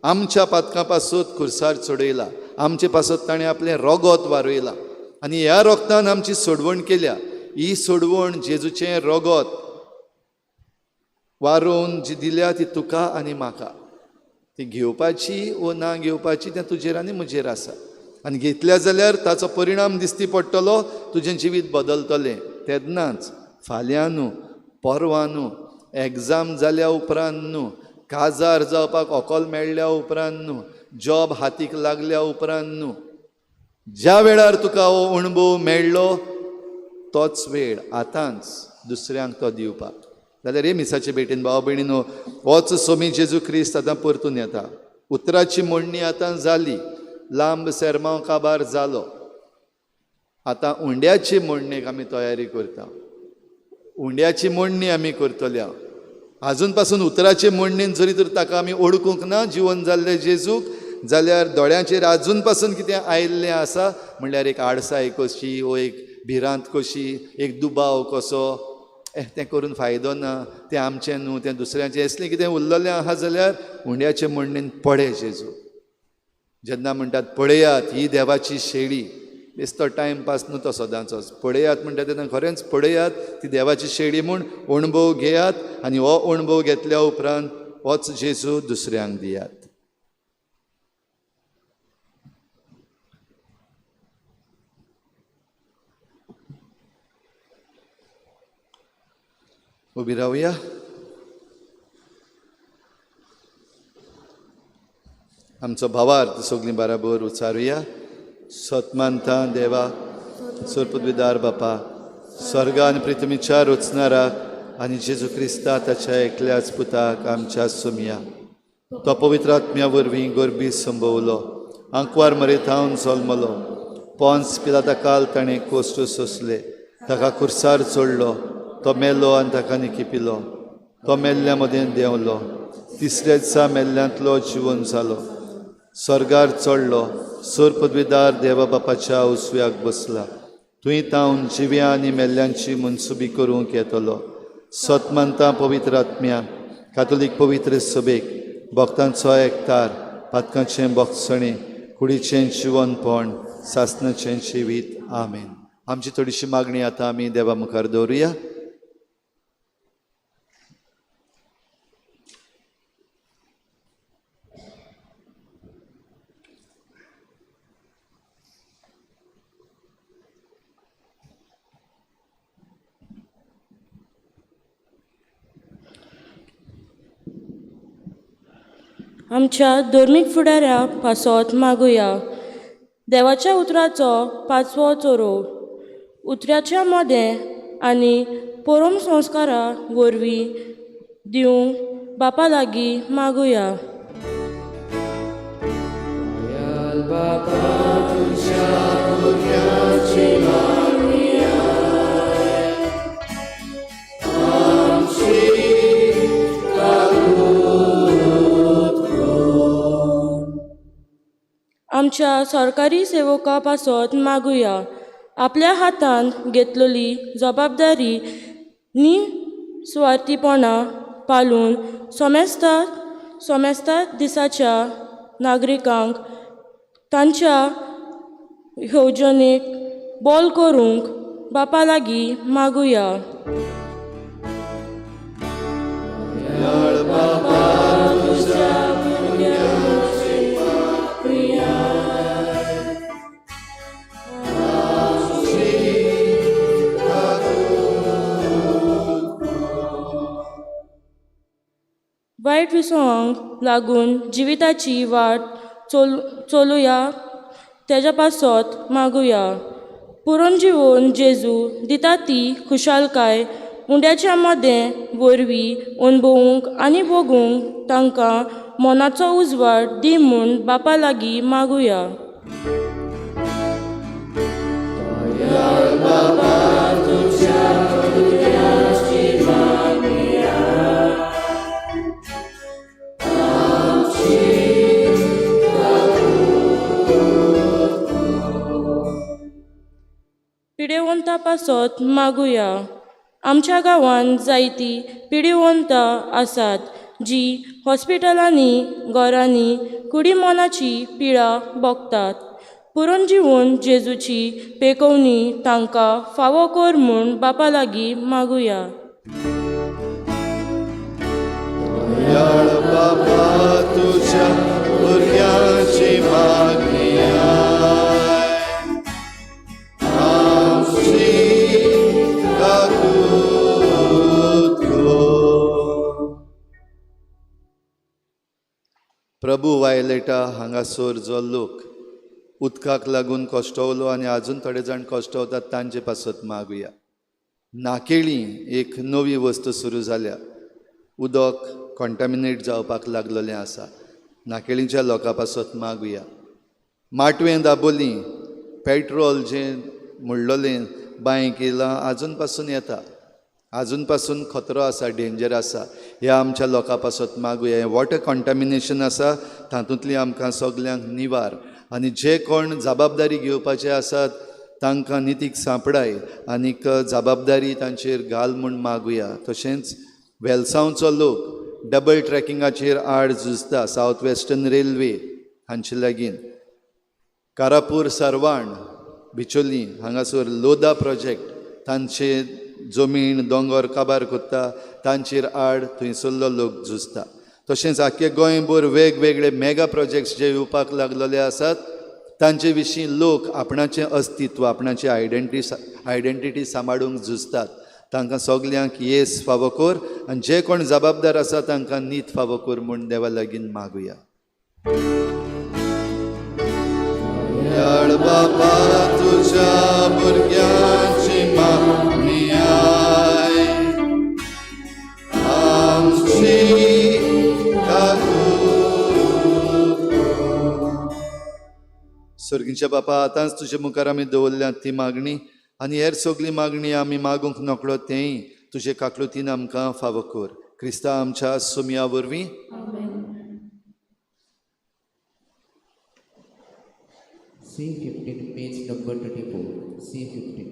आमच्या पातकां पासत खुर्सार चडयला, आमचे पासत ताणें आपलें रोगोत वारयलां आनी ह्या रोगतान आमची सोडवण केल्या. ही सोडवण जेजूचें रोगोत वारोवन जी दिल्या ती तुका आनी म्हाका, ती घेवपाची वो ना घेवपाची तें तुजेर आनी म्हजेर आसा. आनी घेतल्या जाल्यार ताचो परिणाम दिसती पडटलो, तुजें जिवीत बदलतलें. तेन्नाच फाल्यां न्हू, परवां न्हू, एग्जाम जाल्या उपरांत न्हू, काजार जावपाक ऑकल मेळ्ळ्या उपरांत न्हू, जॉब हातीक लागल्या उपरांत न्हू, ज्या वेळार तुका हो अणभव मेळ्ळो तोच वेळ आतांच दुसऱ्यांक तो दिवपाक. जाल्यार हे मिसाचे भेटेन भाव भयणीनो होच सोमी जेजू क्रिस्त आतां परतून येता. उतराची मोडणी आतां जाली, लांब सेरमांव काबार जालो, आतां उंड्याची मोडणेक आमी तयारी करता. उंड्याची मोडणी आमी करतल्या. आजून पासून उतराचे मोडणेन जरी तर ताका आमी ओळखूंक ना जिवन जाल्ले जेजूक, जाल्यार दोळ्यांचेर आजून पासून कितें आयिल्लें आसा म्हणल्यार एक आडसाय कशी वो एक भिरांत कशी, एक दुबाव कसो, तें करून फायदो ना, तें आमचें न्हू, तें दुसऱ्यांचें, असलें कितें उरलेलें आहा जाल्यार उंड्याचे मोडणेन पळय जेजू. जेन्ना म्हणटात पळयात ही देवाची शेळी, बेस्तो टायमपास न्हू तो सदांचोच. पळयात म्हणटा तेन्ना खरेंच पळयात ती देवाची शेळी म्हूण अणभव घेयात आनी हो अणभव घेतल्या उपरांत होच जेजू दुसऱ्यांक दियात. उबी रावया. आमचो भावार्थ सगळीं बराबर उचारुया. सतमानता देवा सरपदविदार बापा, स्वर्गान पृथ्वीच्या रचणाराक आनी जेजू क्रिस्ता ताच्या एकल्याच पुताक आमच्या सोमया, तो पवित्र आत्म्या वरवीं गोरबी संभवलो, आंकवार मरेथावन जल्मलो, पोन्स पिलाता काल ताणें कोश्ट सोंसले, ताका खुर्सार चडलो, तो मेलो आनी ताका निकिपिलो, तो मेल्ल्या मदें देंवलो, तिसऱ्या दिसा मेल्ल्यांतलो जिवन जालो, स्वर्गार चडलो, सोर पदवीदार देवा बापाच्या उसव्याक बसला. तुंय तावन जिव्या आनी मेल्ल्यांची मनसुबी करूंक येतलो. सत मानता पवित्र आत्म्या, कातोलीक पवित्र सभेक, भक्तांचो एकतार, पातकांचें भोगसणें, कुडीचें जिवनपण, सासणाचें जिवीत. आमेन. आमची थोडीशी मागणी आतां आमी देवा मुखार दवरुया. आमच्या धर्मीक फुडाऱ्या पासत मागुया. देवाच्या उतराचो पांचवो चोरो उतराच्या मदें आनी परम संस्कारा वरवीं दिवंक बापा लागीं मागुया. आमच्या सरकारी सेवका पासत मागुया. आपल्या हातांत घेतलेली जबाबदारी नी सुवार्थीपणां पालून सोमेस्ता दिसाच्या नागरिकांक तांच्या येवजणेक बोल करूंक बापा लागीं मागुया. वायट विसवांक लागून जिविताची वाट चलुया तेज्या पासत मागुया. पुरून जिवन जेजू दिता ती खुशालकाय उंड्याच्या मदें वरवीं अणभवूंक आनी भोगूंक तांकां मनाचो उजवाड दी म्हूण बापा लागीं मागुया. पिडेवंता पासत मागुया. आमच्या गांवांत जायती पिडेवंतां आसात जी हॉस्पिटलांनी घरांनी कुडी मनाची पिडा भोगतात. पुरून जिवन जेजूची पेकोवणी तांकां फावो कर म्हूण बापा लागीं मागुया. बाबा तुझ्या भुरग्यांची मागणी प्रभू वायलेटा हांगासर जो लोक उदकाक लागून कश्टवलो आनी आजून थोडे जाण कश्टवतात तांचे पासत मागुया. नाकेळी एक नवी वस्तू सुरू जाल्या. उदक कॉन्टामिनेट जावपाक लागलेलें आसा. नाकेळीच्या लोकां पासत मागुया. माटवें दाबोली पेट्रोल जें म्हणलोलें बांयक येयलां आजून पासून येता, आजून पासून खतरो आसा, डेंजर आसा. ह्या आमच्या लोकां पासत मागुया. हें वॉटर कॉन्टामिनेशन आसा तातूंतली आमकां सगल्यांक निवार आनी जे कोण जबाबदारी घेवपाचे आसात तांकां नितीक सांपडाय आनीक जबाबदारी तांचेर घाल म्हूण मागुया. तशेंच वेलसांवचो लोक डबल ट्रॅकिंगाचेर आड झुजता सावथ वेस्टर्न रेल्वे हांचे लागीं. कारापूर सरवाण बिचोली हांगासर लोधा प्रोजेक्ट तांचे जमीन दोंगर काबार कोत्ता तांचेर आड थंयसरलो लोक झुजता. तशेंच आख्खे गोंयभर वेगवेगळे मेगा प्रोजेक्ट्स जे येवपाक लागलेले आसात तांचे विशीं लोक आपणाचें अस्तित्व आपणाची आयडेंटिटी सांबाळूंक झुजतात. तांकां सगल्यांक येस फावो कर आनी जे कोण जबाबदार आसा तांकां नीत फावो कर म्हूण देवा लागीं मागुया. बाबा तुझ्या भुरग्यांची मागणी आमची सर्गीच्या बापा आतांच तुजे मुखार आमी दवरल्या ती मागणी आनी हेर सगळी मागणी आमी मागूंक नकळो तेंय तुजे काकलुतीन आमकां फावो कर. क्रिस्ता आमच्या सुमया वरवीं. C15, page number 24. C15.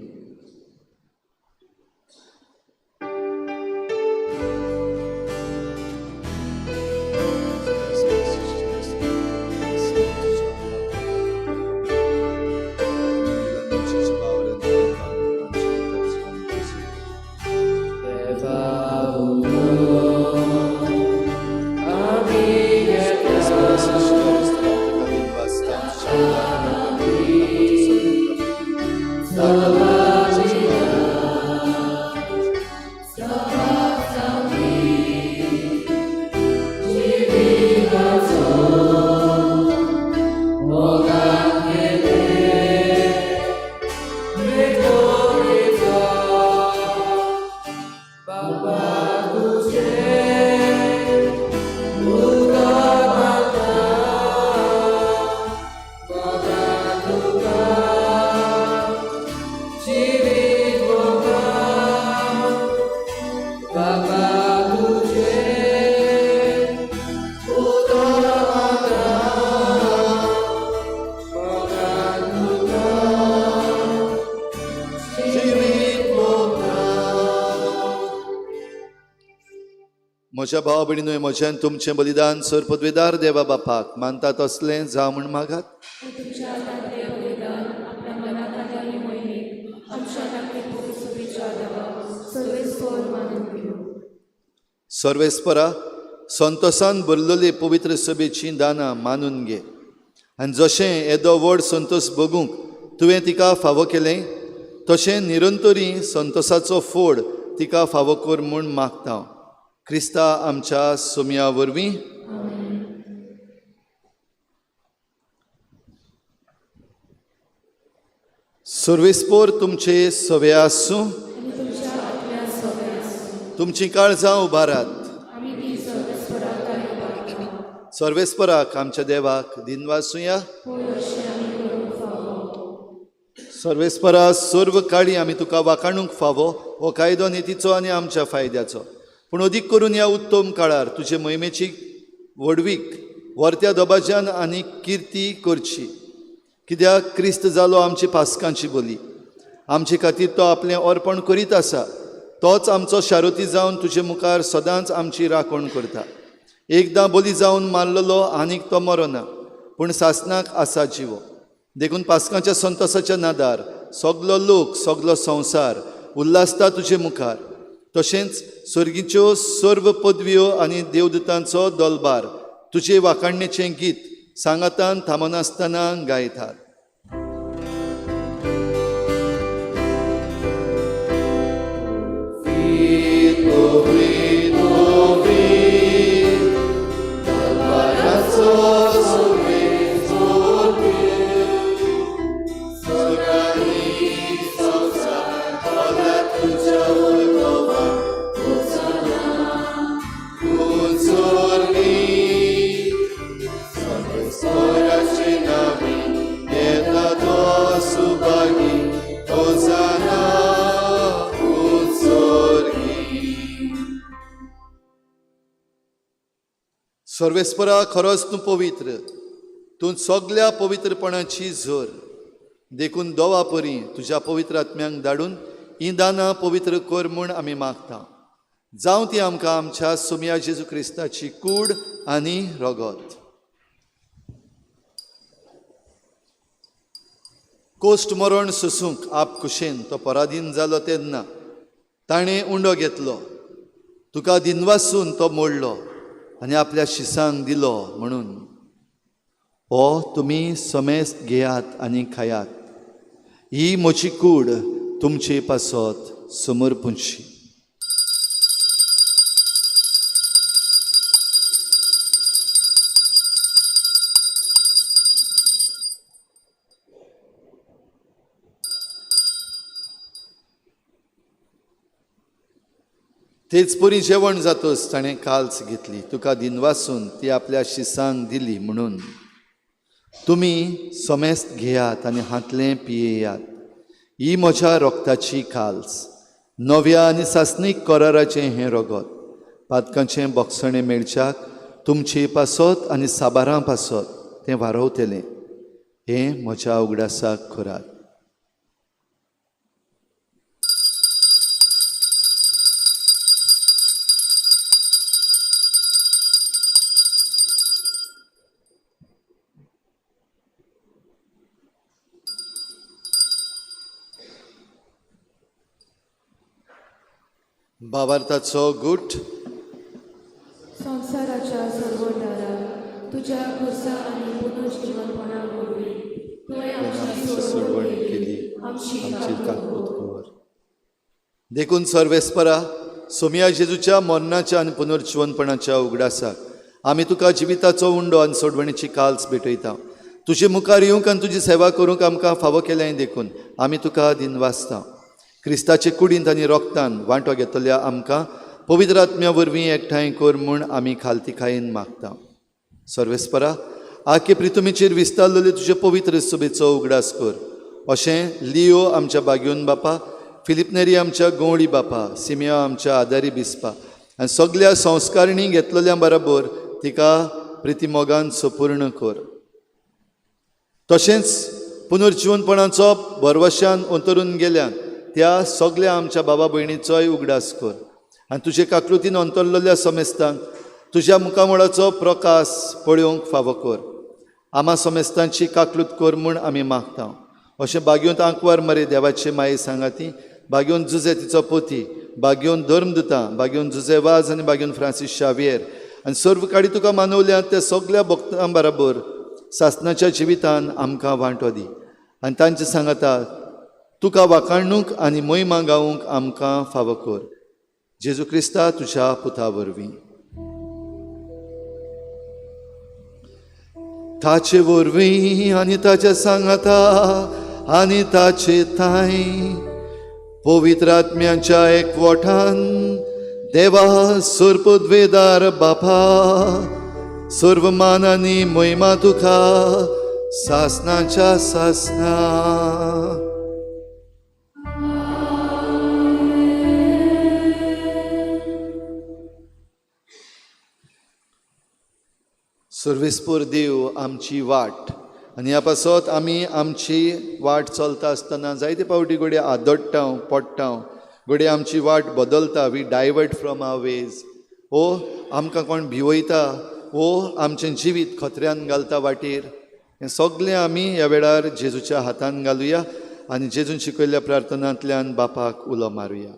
म्हज्या भाव भयणीनूय म्हज्यान तुमचें बलिदान सर पदवेदार देवा बापाक मानता तसलें जावं म्हूण मागात. सर्वेस्परा संतोसान भरलेली पवित्र सभेचीं दानां मानून घे आनी जशें येदो व्हड संतोस भोगूंक तुवें तिका फावो केलें तशें निरंतरी संतोसाचो फोड तिका फावो कर म्हूण मागता हांव. क्रिस्ता आमच्या सोमया वरवीं. सर्वेस्पोर तुमचे सवे आसूं. तुमचीं काळजां उबारात. सर्वेस्पराक आमच्या देवाक दिनवासुया. सर्वेस्परा सर्व काळी आमी तुका वाखाणूंक फावो हो कायदो नितीचो आनी आमच्या फायद्याचो, पूण अदीक करून ह्या उत्तम काळार तुजे मोहिमेची व्हडवीक वर्त्या दबाज्यान आनी किर्ती करची. कित्याक क्रिस्त जालो आमची पास्कांची बोली, आमचे खातीर तो आपलें अर्पण करीत आसा. तोच आमचो शारोती जावन तुजे मुखार सदांच आमची राखण करता. एकदां बोली जावन मारलेलो आनीक तो मरोना, पूण सासणाक आसा जिवो. देखून पास्कांच्या संतोसाच्या नादार सगलो लोक सगलो संवसार उल्हासता तुजे मुखार. तशेंच सर्गीच्यो सर्व पदव्यो आनी देवदूतांचो दलबार तुजे वाखाणणेचें गीत सांगातान थांबनासतना गायतात. सर्वेस्परा खरोच तूं पवित्र, तूं सगल्या पवित्रपणाची झर. देखून दोवा परी तुज्या पवित्र आत्म्यांक धाडून हीं दानां पवित्र कर म्हूण आमी मागता. जावं ती आमकां आमच्या सोमया जेजू क्रिस्ताची कूड आनी रगत. कोश्ट मरण सोसूंक आप कुशेन तो पराधीन जालो तेन्ना ताणें उंडो घेतलो, तुका दिनवासून तो मोडलो आनी आपल्या शिसांक दिलो म्हणून हो तुमी समेस्त घेयात आनी खायात, ही म्हजी कूड तुमचे पासत समर्पूंची. तेच परी जेवण जातच ताणें काल्स घेतली, तुका दिनवासून ती आपल्या शिसांक दिली म्हणून तुमी समेस्त घेयात आनी हातलें पियेयात, ही म्हज्या रोगताची काल्स, नव्या आनी सासणीक कराराचें हें रगत, पातकांचें बोगसणें मेळच्याक तुमचे पासत आनी साबारां पासत तें वारवतलें. हें म्हज्या उगडासाक करात. भावार्थाचो गुट. संवसाराच्या सर्वदारा तुज्या खुर्सा आनी पुनर्जीवनपणा वरवीं तुवें आमची सोडवण केली, आमची आमची काकूत कर. देखून सर्वेस्परा सोमया जेजूच्या मरणाच्या आनी पुनर्जीवनपणाच्या उगडासाक आमी तुका जिविताचो उंडो आनी सोडवणीची काल्स भेटयता. तुजे मुखार येवंक आनी तुजी सेवा करूंक आमकां फावो केल्याय देखून आमी तुका दिनवासता. क्रिस्ताचे कुडींत आनी रोगतान वांटो घेतल्या आमकां पवित्र आत्म्या वरवीं एकठांय कर म्हूण आमी खालतीखायेन मागता. सर्वेस्परा आखे प्रितुमीचेर विस्तारलेले तुजे पवित्र सभेचो उगडास कर. अशें लियो आमच्या बाग्योन बापा, फिलिपनेरी आमच्या गवळी बापा, सिमिया आमच्या आदारी बिस्पा आनी सगल्या संस्कारणी घेतलेल्या बराबर तिका प्रितीमोगान सपूर्ण कर. तशेंच पुनर्जीवनपणाचो भरवशान अंतरून गेल्यान त्या सगल्या आमच्या बाबा भयणीचोय उगडास कर आनी तुजे काकृतीन अंतरलेल्या समेस्तांक तुज्या मुखामळाचो प्रकाश पळोवंक फावो कर. आमा समेस्तांची काकलूत कर म्हूण आमी मागता. अशें बागयोंत आंकवार मरे देवाचे माये सांगाती, बागयोन जुजे तिचो पोती, बागयोन धर्मदुता, बागयोन जुजे वाज आनी बागयोन फ्रांसीस शावियर आनी सर्व काडी तुका मानवल्या त्या सगल्या भक्तां बराबर सासनाच्या जिवितान आमकां वांटो दी आनी तांचे सांगाता तुका वाखाणूंक आनी मोहिमा गावूंक आमकां फावो कर. जेजू क्रिस्ता तुज्या पुता वरवीं. ताचे वरवीं आनी ताच्या सांगाता आनी ताचे थांय पवित्र आत्म्याच्या एकवटान देवा सर्पद्वेदार बापा सर्व मान आनी मोहिमा तुका सासनाच्या सासना. सर्वेस्पोर देव आमची वाट आनी ह्या पासत आमी आमची वाट चलता आसतना जायते फावटी घडये आदडटा, पडटा, घडये आमची वाट बदलता. We divert from our ways. ओ आमकां कोण भिवयता, ओ आमचें जिवीत खतऱ्यान घालता वाटेर. हें सगळें आमी ह्या वेळार जेजूच्या हातान घालुया आनी जेजून शिकयल्ल्या प्रार्थनांतल्यान बापाक उलो मारुया.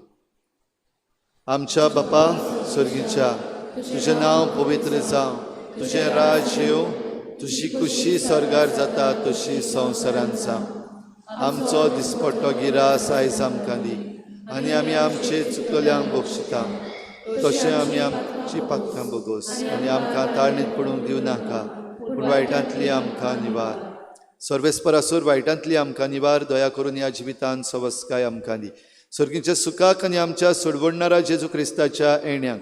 आमच्या बापा सर्गीच्या, तुजें नांव पवित्र जावं, तुजें राज येवं, तुजी खुशी स्वर्गार जाता तशी संवसारान जावं. आमचो दिसपट्टो गिरास आयज आमकां दी आनी आमी आमचे चुकल्यांक बक्षिता तशें आमी आमची पातकां बोगोस आनी आमकां ताळणीत पडूंक दिवं नाका, पूण वायटांतली आमकां निवार. सर्वेस्परासूर वायटांतली आमकां निवार. दया करून ह्या जिवितान सवस्काय आमकां दी. सर्गीच्या सुखाक आनी आमच्या सोडवणणारा जेजू क्रिस्ताच्या येण्याक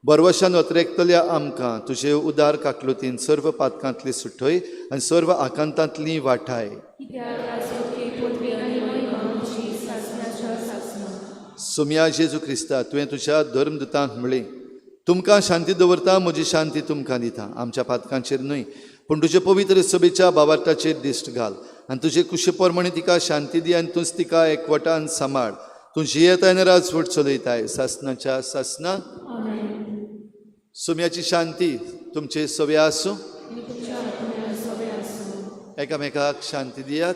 बरवशान अत्रेकतल्या आमकां तुजे उदार काकलुतीन सर्व पातकांतली सुटय आनी सर्व आकांतांतली वाठाय. सोमया जेजू क्रिस्ता, तुवें तुज्या धर्मदुतांक म्हळें, तुमकां शांती दवरता, म्हजी शांती तुमकां दिता. आमच्या पातकांचेर न्हय पूण तुजे पवित्र सभेच्या बावार्थाचेर दिश्ट घाल आनी तुजे कुशे प्रमाणे तिका शांती दी आनी तूंच तिका एकवटान सांबाळ. तूं जियेताय आनी राजवट चलयताय सासनाच्या सासना. सोम्याची शांती तुमचे सवे आसूं. एकामेकाक शांती दियात.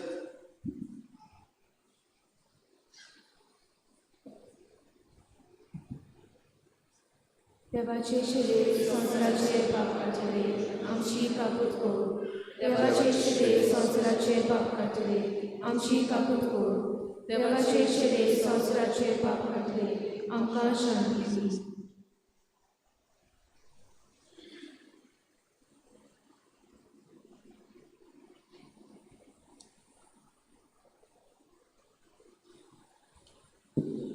देवाचे शरीर संवसाराचे पाप काडटले, आमची काकूत कर. देवाचे शरीर संवसाराचे पाप काडटले, आमची काकूत कर. देवाचे शरीर संवसाराचे पाप काडटले, आमकां शांती दी.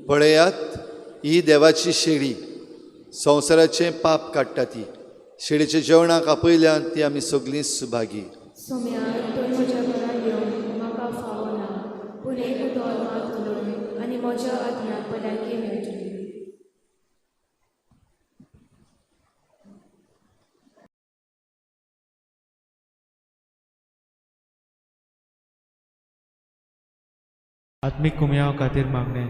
पळयात, ही देवाची शेळी संवसाराचें पाप काडटा. ती शेळीच्या जेवणाक आपयल्यान ती आमी सगळीं सुभागी. सोम्या, तूं म्हज्या घरा येवन म्हाका फावो ना, पूण एक उतर मात उलय आनी म्हज्या आत्म्याक भलायकी मेळटली. आत्मीक कुमयाव खातीर मागणें.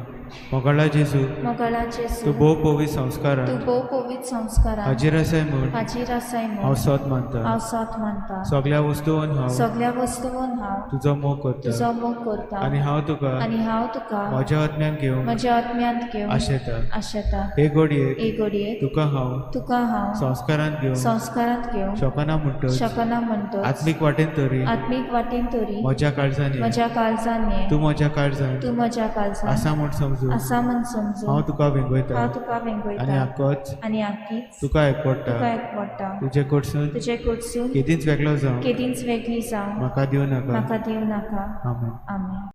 मोगाळा जेजू, मोगाळा जेजू, तूं भोव पवित्र संस्कारान, तूं भोव पवित्र संस्कारान हाजीर आसाय म्हूण, हाजीर आसाय म्हूण हांव सोद मानता, हांव सोद मानता. सगळ्या वस्तून हांव, सगळ्या वस्तून हांव तुजो मोग करता, तुजो मोग करता. आनी हांव तुका, आनी हांव तुका म्हज्या आत्म्यान घेवंक, म्हज्या आत्म्यांत घेवंक आशेता. आशेता. हे घडयेक, हे घडयेक तुका हांव, तुका हांव संस्कारांत घेवंक, संस्कारांत घेवंक शकना म्हणटच, शकना म्हणटच, आत्मीक वाटेन तरी, आत्मीक वाटेन तरी म्हज्या काळजान ये, म्हज्या काळजान ये, तूं म्हज्या काळजान, तूं म्हज्या काळजान आसा म्हूण समजून, आसा म्हूण समजून हांव तुका वेंगयता, हांव तुका वेंगयता, आनी आकोच, आनी आकीच तुका एकवडटा, तुका एकवडटा. तुजे कडसून, तुजे कडसून केदींच वेगळो जावं, केदींच वेगळी जावं म्हाका दिवं नाका, म्हाका दिवं नाका. आमेन. आमेन.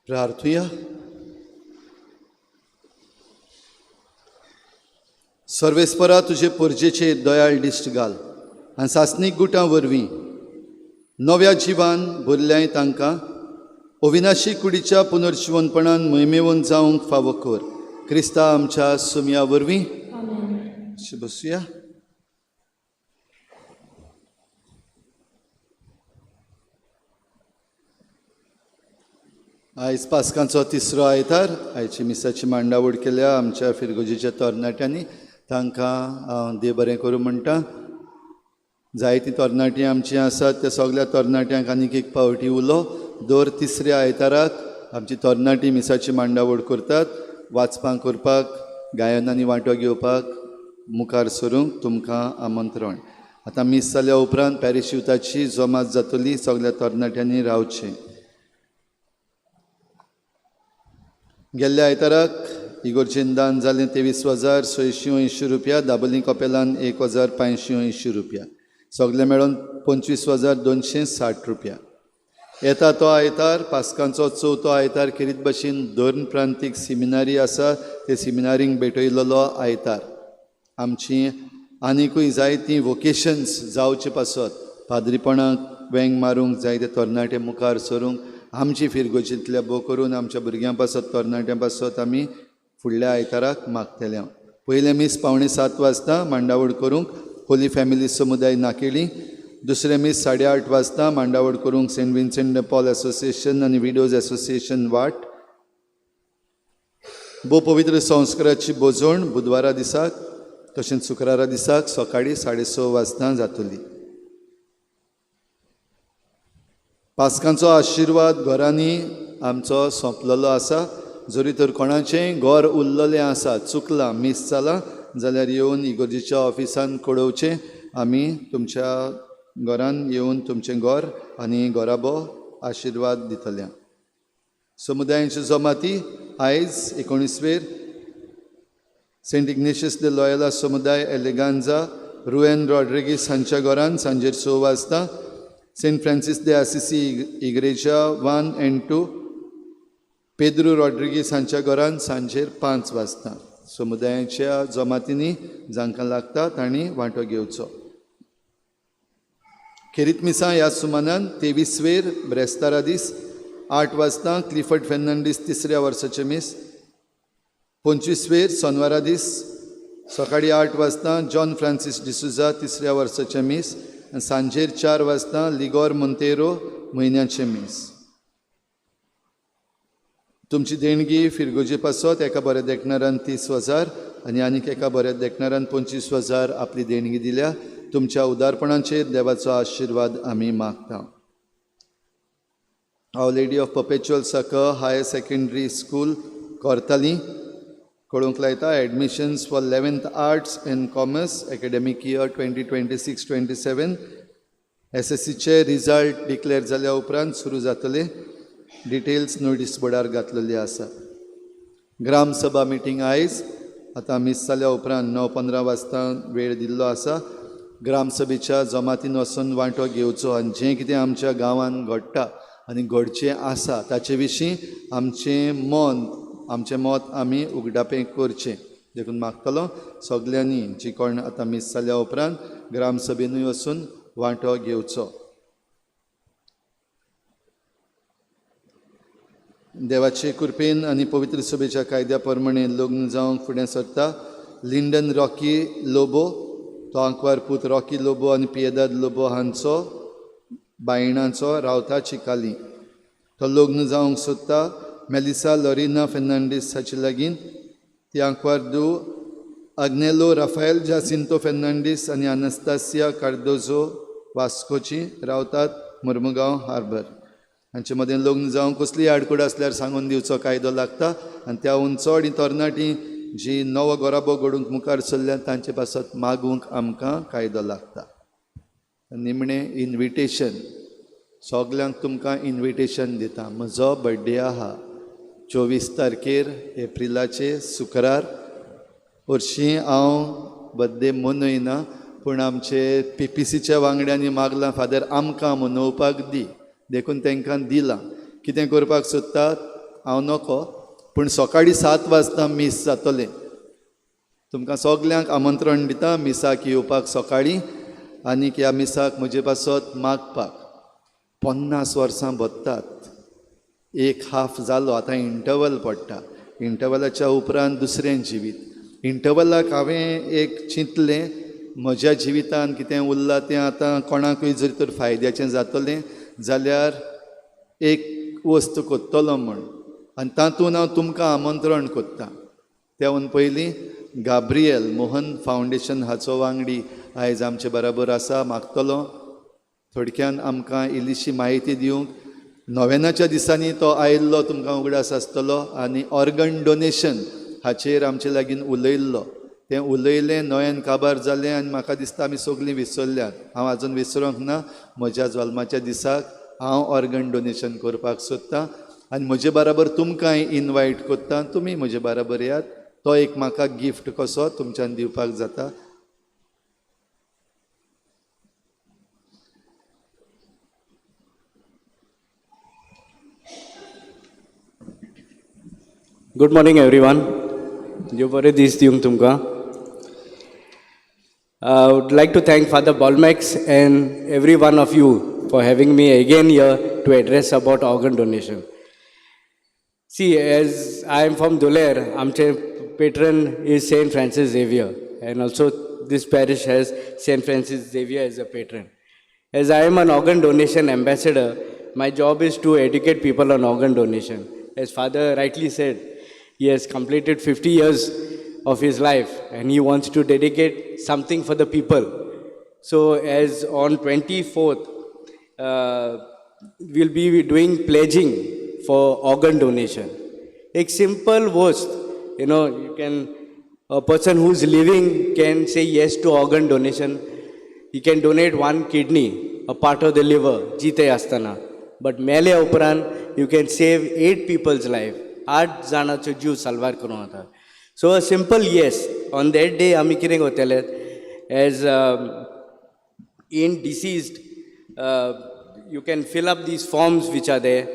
प्रार्थुया. सर्वेस्परा तुजे पोरजेचेर दयाळ दिश्ट घाल आनी सासणीक गुटां वरवीं नव्या जिवान भरल्याय तांकां अविनाशी कुडीच्या पुनर्जिवनपणान मोहिमेवन जावंक फावो कर. क्रिस्ता आमच्या सुमया वरवीं. बसुया. आयज पास्कांचो तिसरो आयतार. आयची मिसाची मांडावळ केल्या आमच्या फिरगोजीच्या तरणाट्यांनी. तांकां देव बरें करूं म्हणटा. जायतीं तरणाटीं आमचीं आसात, त्या सगळ्या तरणाट्यांक आनीक एक पावटी उलो. दर तिसऱ्या आयताराक आमची तरणाटीं मिसाची मांडावळ करतात. वाचपां करपाक, गायनांनी वांटो घेवपाक मुखार सरूंक तुमकां आमंत्रण. आतां मीस जाल्या उपरांत पॅरीश युथाची जमात जातली. सगळ्या तरणाट्यांनी रावचें. गेल्ल्या आयताराक इगोर्जेन दान जालें 23,680 रुपया. दाबोली कपेलान 1,580 रुपया. सगळे मेळून 25,260 रुपया. येता तो आयतार पास्कांचो चवथो आयतार खेरीत भशेन दोन प्रांतीक सिमिनारी आसा, ते सिमिनारींक भेटयलेलो आयतार. आमची आनिकूय जायतीं वोकेशन्स जावचे पासत पाद्रीपणाक वेंग मारूंक जायते तरणाटे मुखार सरूंक आमची फिरगोजींतल्या बो करून आमच्या भुरग्यां पासत तरणाट्यां पासत आमी फुडल्या आयताराक मागतले. पयलें मीस 6:45 वाजता मांडावळ करूंक होली फॅमिली समुदाय नाकेली. दुसरें मीस 8:30 वाजता मांडावळ करूंक Saint Vincent de Paul association आनी विडोज एसोसिएशन वाट. भोव पवित्र संस्काराची बोजवण बुधवारा दिसाक तशेंच शुक्रारा दिसाक सकाळीं 6:30 वाजता जातली. पास्कांचो आशिर्वाद घरांनी आमचो सोंपलेलो आसा. जरी तर कोणाचें घर उरलेलें आसा, चुकलां, मीस जालां जाल्यार येवन इगोर्जीच्या ऑफिसान कळोवचें. आमी तुमच्या घरान येवन तुमचें घर आनी घराबो आशिर्वाद दितले. समुदायांची जमाती आयज 19वेर सेंट इग्नेशियस दे लॉयला समुदाय एलेगांजा रुएन रॉड्रिगीस हांच्या घरान सांजेर 6 वाजता. सेंट फ्रांसीस दे आसिसी इग्रेजा 1 and 2 Pedro Rodrigues हांच्या घरान सांजेर 5 वाजता. समुदायाच्या जमातींनी जांकां लागता तांणी वांटो घेवचो. खेरीत मिसां ह्या सुमानान 23वेर ब्रेस्तारा दीस 8 वाजता क्लिफर्ड फेर्नांडीस तिसऱ्या वर्साचें मीस. 25वेर सोनवारा दीस सकाळीं 8 वाजता जॉन फ्रांसीस डिसुजा तिसऱ्या वर्साचें मीस आनी सांजेर 4 वाजता लिगोर मोंतेरो म्हयन्याचें मीस. तुमची देणगी फिरगोजे पासत एका बऱ्या देखणारान 30,000 आनी आनीक एका बऱ्या देखणारान 25,000 आपली देणगी दिल्या. तुमच्या उदारपणाचेर देवाचो आशिर्वाद आमी मागता. Our Lady of Perpetual Succour higher secondary school Cortalim कळोवंक लायता. Admissions for 11th arts and commerce academic year 2026-27 SSCचे result declare जाल्या उपरांत सुरू जातले. डिटेल्स नोटीस बोर्डार घातलेली आसा. ग्रामसभा मिटींग आयज आतां मीस जाल्या उपरांत 9:15 वाजता वेळ दिल्लो आसा. ग्रामसभेच्या जमातीन वचून वांटो घेवचो आनी जें कितें आमच्या गांवांत घडटा आनी घडचें आसा ताचे विशीं आमचें मन आमचें मत आमी उगडापें करचें. देखून मागतलो सगल्यांनी जी कोण आतां मीस जाल्या उपरांत ग्रामसभेनूय वचून वांटो घेवचो. देवाचे कृपेन आनी पवित्र सभेच्या कायद्या प्रमाणे लग्न जावंक फुडें सरता लिंडन रॉकी लोबो, तो आंकवार पूत रॉकी लोबो आनी पियेदाद लोबो हांचो बायणाचो रावता चिकाली. तो लग्न जावंक सोदता मेलिसा लॉरिना फेर्नांडीस हाचे लागीं. ती आंकवार दू आग्नेलो राफायल जासिंतो फेर्नांडीस आनी अनस्तासिया कार्दोजो वास्कोची रावतात मुर्मुगांव हार्बर. हांचे मदें लग्न जावंक कसलीय आडखळ आसल्यार सांगून दिवचो कायदो लागता आनी त्याहून चड ही तरणाटी जी नवो घराबो घडूंक मुखार सरल्या तांचे पासत मागूंक आमकां कायदो लागता. निमणें इन्विटेशन सगल्यांक तुमकां इन्विटेशन दिता. म्हजो बड्डे आहा 24 तारखेर एप्रिलाचे शुक्रार. हरशीं हांव बड्डे मनयना पूण आमचे PPCच्या वांगड्यांनी मागलां फादर आमकां मनोवपाक दी, देखून तांकां दिलां. कितें करपाक सोदतात हांव नको, पूण सकाळीं 7 वाजता मीस जातलें. तुमकां सगल्यांक आमंत्रण दिता मिसाक येवपाक सकाळीं आनीक ह्या मिसाक म्हजे पासत मागपाक. 50 वर्सां भरतात. एक हाफ जालो, आतां इंटरवल पडटा. इंटरवलाच्या उपरांत दुसरें जिवीत. इंटरवलाक हांवें एक चिंतलें, म्हज्या जिवितान कितें उरलां तें आतां कोणाकूय जर तर फायद्याचें जातलें जाल्यार एक वस्त कोत्तलो म्हूण, आनी तातूंत हांव तुमकां आमंत्रण कोत्तां. त्याहून पयलीं गाब्रियल मोहन फावंडेशन हाचो वांगडी आयज आमचे बराबर आसा. मागतलो थोडक्यान आमकां इल्लीशी म्हायती दिवंक. नोवेनाच्या दिसांनी तो आयिल्लो तुमकां उगडास आसतलो, आनी ऑर्गन डोनेशन हाचेर आमचे लागीं उलयल्लो. तें उलयलें, नोयेन काबार जालें आनी म्हाका दिसता आमी सगळीं विसरल्यात. हांव आजून विसरूंक ना, म्हज्या जल्माच्या दिसाक हांव ऑर्गन डोनेशन करपाक सोदतां आनी म्हजे बराबर तुमकांय इनवायट करता, तुमी म्हजे बराबर येयात. तो एक म्हाका गिफ्ट कसो तुमच्यान दिवपाक जाता. गुड मॉर्निंग एवरीवन, देव बरें दीस दिवंक तुमकां. I would like to thank Father Bolmax and every one of you for having me again here to address about organ donation. See, as I am from Duler, आमचे patron is Saint Francis Xavier, and also this parish has Saint Francis Xavier as a patron. As I am an organ donation ambassador, my job is to educate people on organ donation. As Father rightly said, he has completed 50 years of his life and he wants to dedicate something for the people. So as on 24th, we'll be doing pledging for organ donation. A simple worst, you know, you can, a person who's living can say yes to organ donation. He can donate one kidney, a part of the liver, जीते आसतना. But मेले उपरांत you can save 8 people's life. 8 जाणांचो जीव साल्वार करूं जाता. So a simple yes on that day आमी कितें करतले, as in deceased, you can fill up these forms which are there.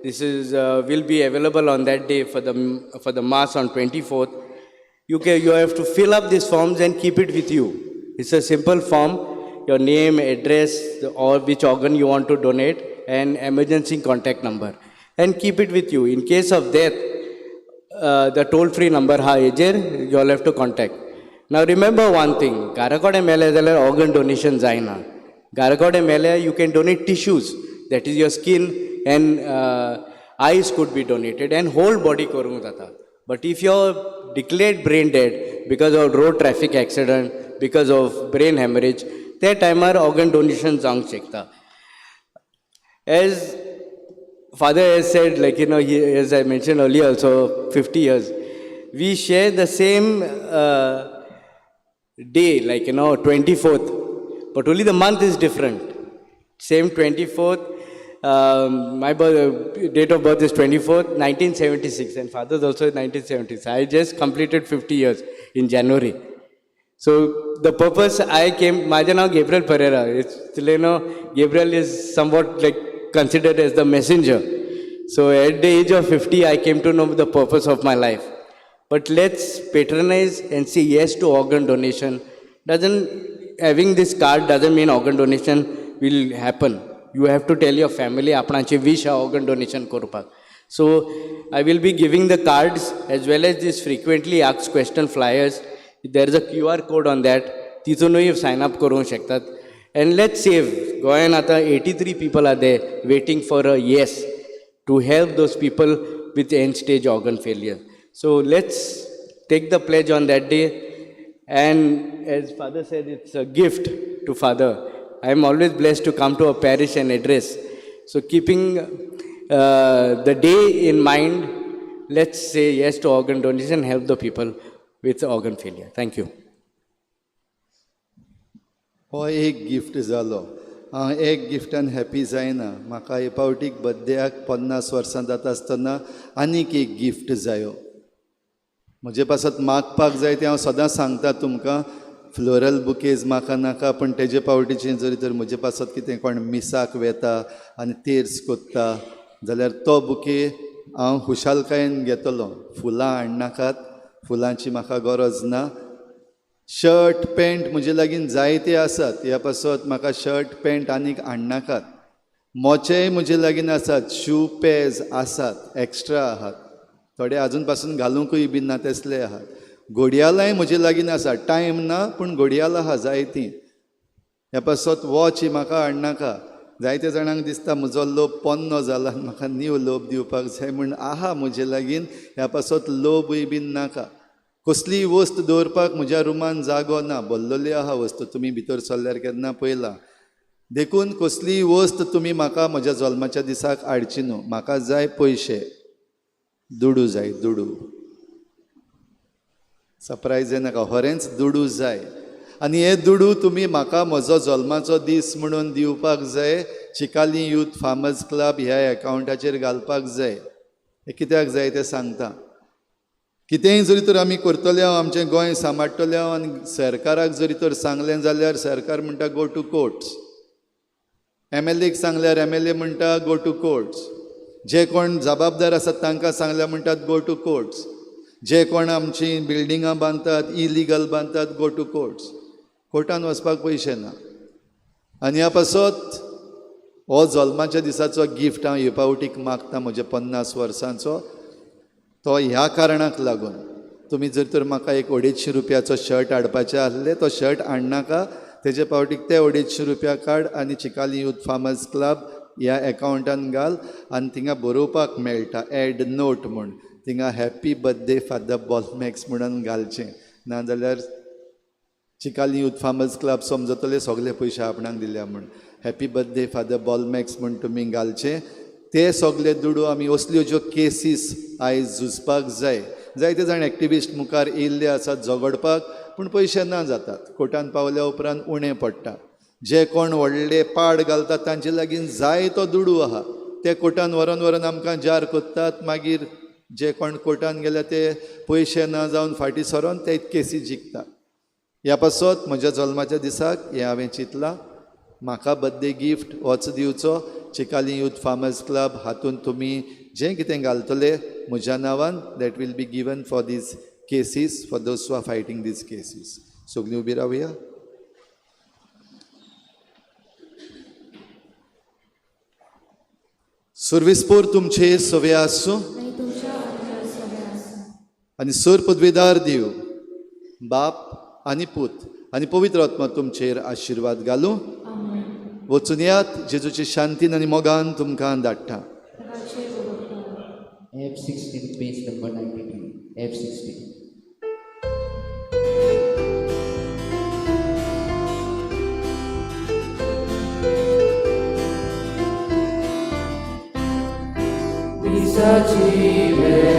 This is will be available on that day for the mass on 24th. You have to fill up these forms and keep it with you. It's a simple form. Your name, address, or which organ you want to donate, and emergency contact number, and keep it with you. In case of death, the toll-free number ha hejer you all have to contact. Now remember one thing, घरा मेले जाल्यार organ donation जायना. घरा मेले you can donate tissues, that is your skin and eyes could be donated and whole body करूंक जाता. But if you are declared brain dead because of road traffic accident, because of brain hemorrhage, त्या टायमार organ donation जावंक शकता. As Father has said, like, you know, he, as I mentioned earlier also, 50 years, we share the same day, like, you know, 24th, but only the month is different. Same 24th, my date of birth is 24th, 1976, and father's also 1976. I just completed 50 years in January. So the purpose I came, my name is Gabriel Pereira. It's, you know, Gabriel is somewhat like considered as the messenger. So at the age of 50, I came to know the purpose of my life. But let's patronize and say yes to organ donation. Doesn't, having this card doesn't mean organ donation will happen. You have to tell your family, आपणाचे wish organ donation करपाक. So I will be giving the cards as well as this frequently asked question flyers. There is a QR code on that. तितूनूय sign up करूंक शकतात. And let's save. गोंयान आतां 83 people are there waiting for a yes to help those people with end stage organ failure. So let's take the pledge on that day. And as Father said, it's a gift to Father. I am always blessed to come to a parish and address. So keeping the day in mind, let's say yes to organ donation and help the people with organ failure. Thank you. हो एक गिफ्ट जालो. हांव एक गिफ्टान हॅपी जायना. म्हाका हे पावटीक बर्थडेयाक 50 वर्सां जाता आसतना आनीक एक गिफ्ट जायो. म्हजे पासत मागपाक जाय तें हांव सदांच सांगता तुमकां. फ्लोरल बुकेज म्हाका नाका, पूण तेजे पावटीचें जरी तर म्हजे पासत कितें कोण मिसाक वेता आनी तेर्स कोत्ता जाल्यार तो बुके हांव खुशालकायेन घेतलो. फुलां हाडनाकात, फुलांची म्हाका गरज ना. शर्ट पॅन्ट म्हजे लागीं जायते आसात, ह्या पासत म्हाका शर्ट पॅन्ट आनीक हाडनाकात. मोचेय म्हजे लागीं आसात, शू पेज आसात, एक्स्ट्रा आहात, थोडे आजून पासून घालुंकूय बी ना तसले आहात. घोडयालाय म्हजे लागीं आसा, टायम ना पूण घोडयाल आहा जायतीं. ह्या पासत वॉच ही म्हाका हाडनाका. जायते जाणांक दिसता म्हजो लोभ पोन्नो जाला, म्हाका नीव लोभ दिवपाक जाय म्हूण आहा म्हजे लागीं. ह्या पासत लोभूय बीन नाका. कसलीय वस्त दवरपाक म्हज्या रुमान जागो ना, भरलेली आहा वस्तू, तुमी भितर सरल्यार केन्ना पळयला. देखून कसलीय वस्त तुमी म्हाका म्हज्या जल्माच्या दिसाक हाडची न्हू. म्हाका जाय पयशे, दुडू जाय, दुडू. सरप्रायज नाका, खरेंच दुडू जाय. आनी हे दुडू तुमी म्हाका म्हजो जल्माचो दीस म्हणून दिवपाक जाय. चिकाली यूथ फार्मर्स क्लब ह्या एकावंटाचेर घालपाक जाय. हें कित्याक जाय तें सांगता. कितेंय जरी तर आमी करतले हांव, आमचें गोंय सांबाळटले हांव आनी सरकाराक जरी तर सांगलें जाल्यार सरकार म्हणटा गो टू कोर्ट्स. एमएलएक सांगल्यार एमएलए म्हणटा गो टू कोर्ट्स. जे कोण जबाबदार आसात तांकां सांगल्यार म्हणटात गो टू कोर्ट्स. जे कोण आमची बिल्डिंगां बांदतात, इलिगल बांदतात, गो टू कोर्ट्स. कोर्टान वचपाक पयशे ना. आनी ह्या पासत हो जल्माच्या दिसाचो गिफ्ट हांव हे पावटीक मागता म्हज्या 50 वर्सांचो, तो ह्या कारणाक लागून. तुमी जर तर म्हाका एक 250 रुपयाचो शर्ट हाडपाचें आसलें, तो शर्ट हाडनाका, तेजे पावटीक ते 250 रुपया काड आनी चिकाली यूथ फार्मर्स क्लब ह्या एकावंटान घाल आनी थिंगा बरोवपाक मेळटा एड नोट म्हूण, थिंगा हॅप्पी बर्थडे फादर बॉलमॅक्स म्हणून घालचें. नाजाल्यार चिकाली यूथ फार्मर्स क्लब समजतले सगळे पयशे आपणाक दिल्या म्हूण. हॅप्पी बर्थडे फादर बॉलमॅक्स म्हूण तुमी घालचें. ते सगळे दुडू आमी असल्यो ज्यो केसीस आयज झुजपाक जाय. जायते जाण एक्टिविस्ट मुखार येयल्ले आसात झगडपाक, पूण पयशे ना जातात. कोर्टान पावल्या उपरांत उणें पडटा. जे कोण व्हडले पाड घालतात तांचे लागीं जाय तो दुडू आहा, ते कोर्टान व्हरोन व्हरोन आमकां जार कोत्तात. मागीर जे कोण कोर्टान गेले ते पयशे ना जावन फाटीं सरोन ते केसी जिखतात. ह्या पासत म्हज्या जल्माच्या दिसाक हें हांवें चिंतलां, म्हाका बर्थडे गिफ्ट होच दिवचो. चिकाली यूथ फार्मर्स क्लब हातूंत तुमी जें कितें घालतले म्हज्या नांवान, that will be given for these cases, for those who are fighting these cases. सगळीं उबी रावया. सुर्विसपूर तुमचे सवे आसूं आनी सूर पदवीदार दिव बाप आनी पूत आनी पवित्र आत्मा तुमचेर आशिर्वाद घालूं. वचून यात, जेजूची शांतीन आनी मोगान तुमकां धाडटा. F16 page number 92. F16. Misa ci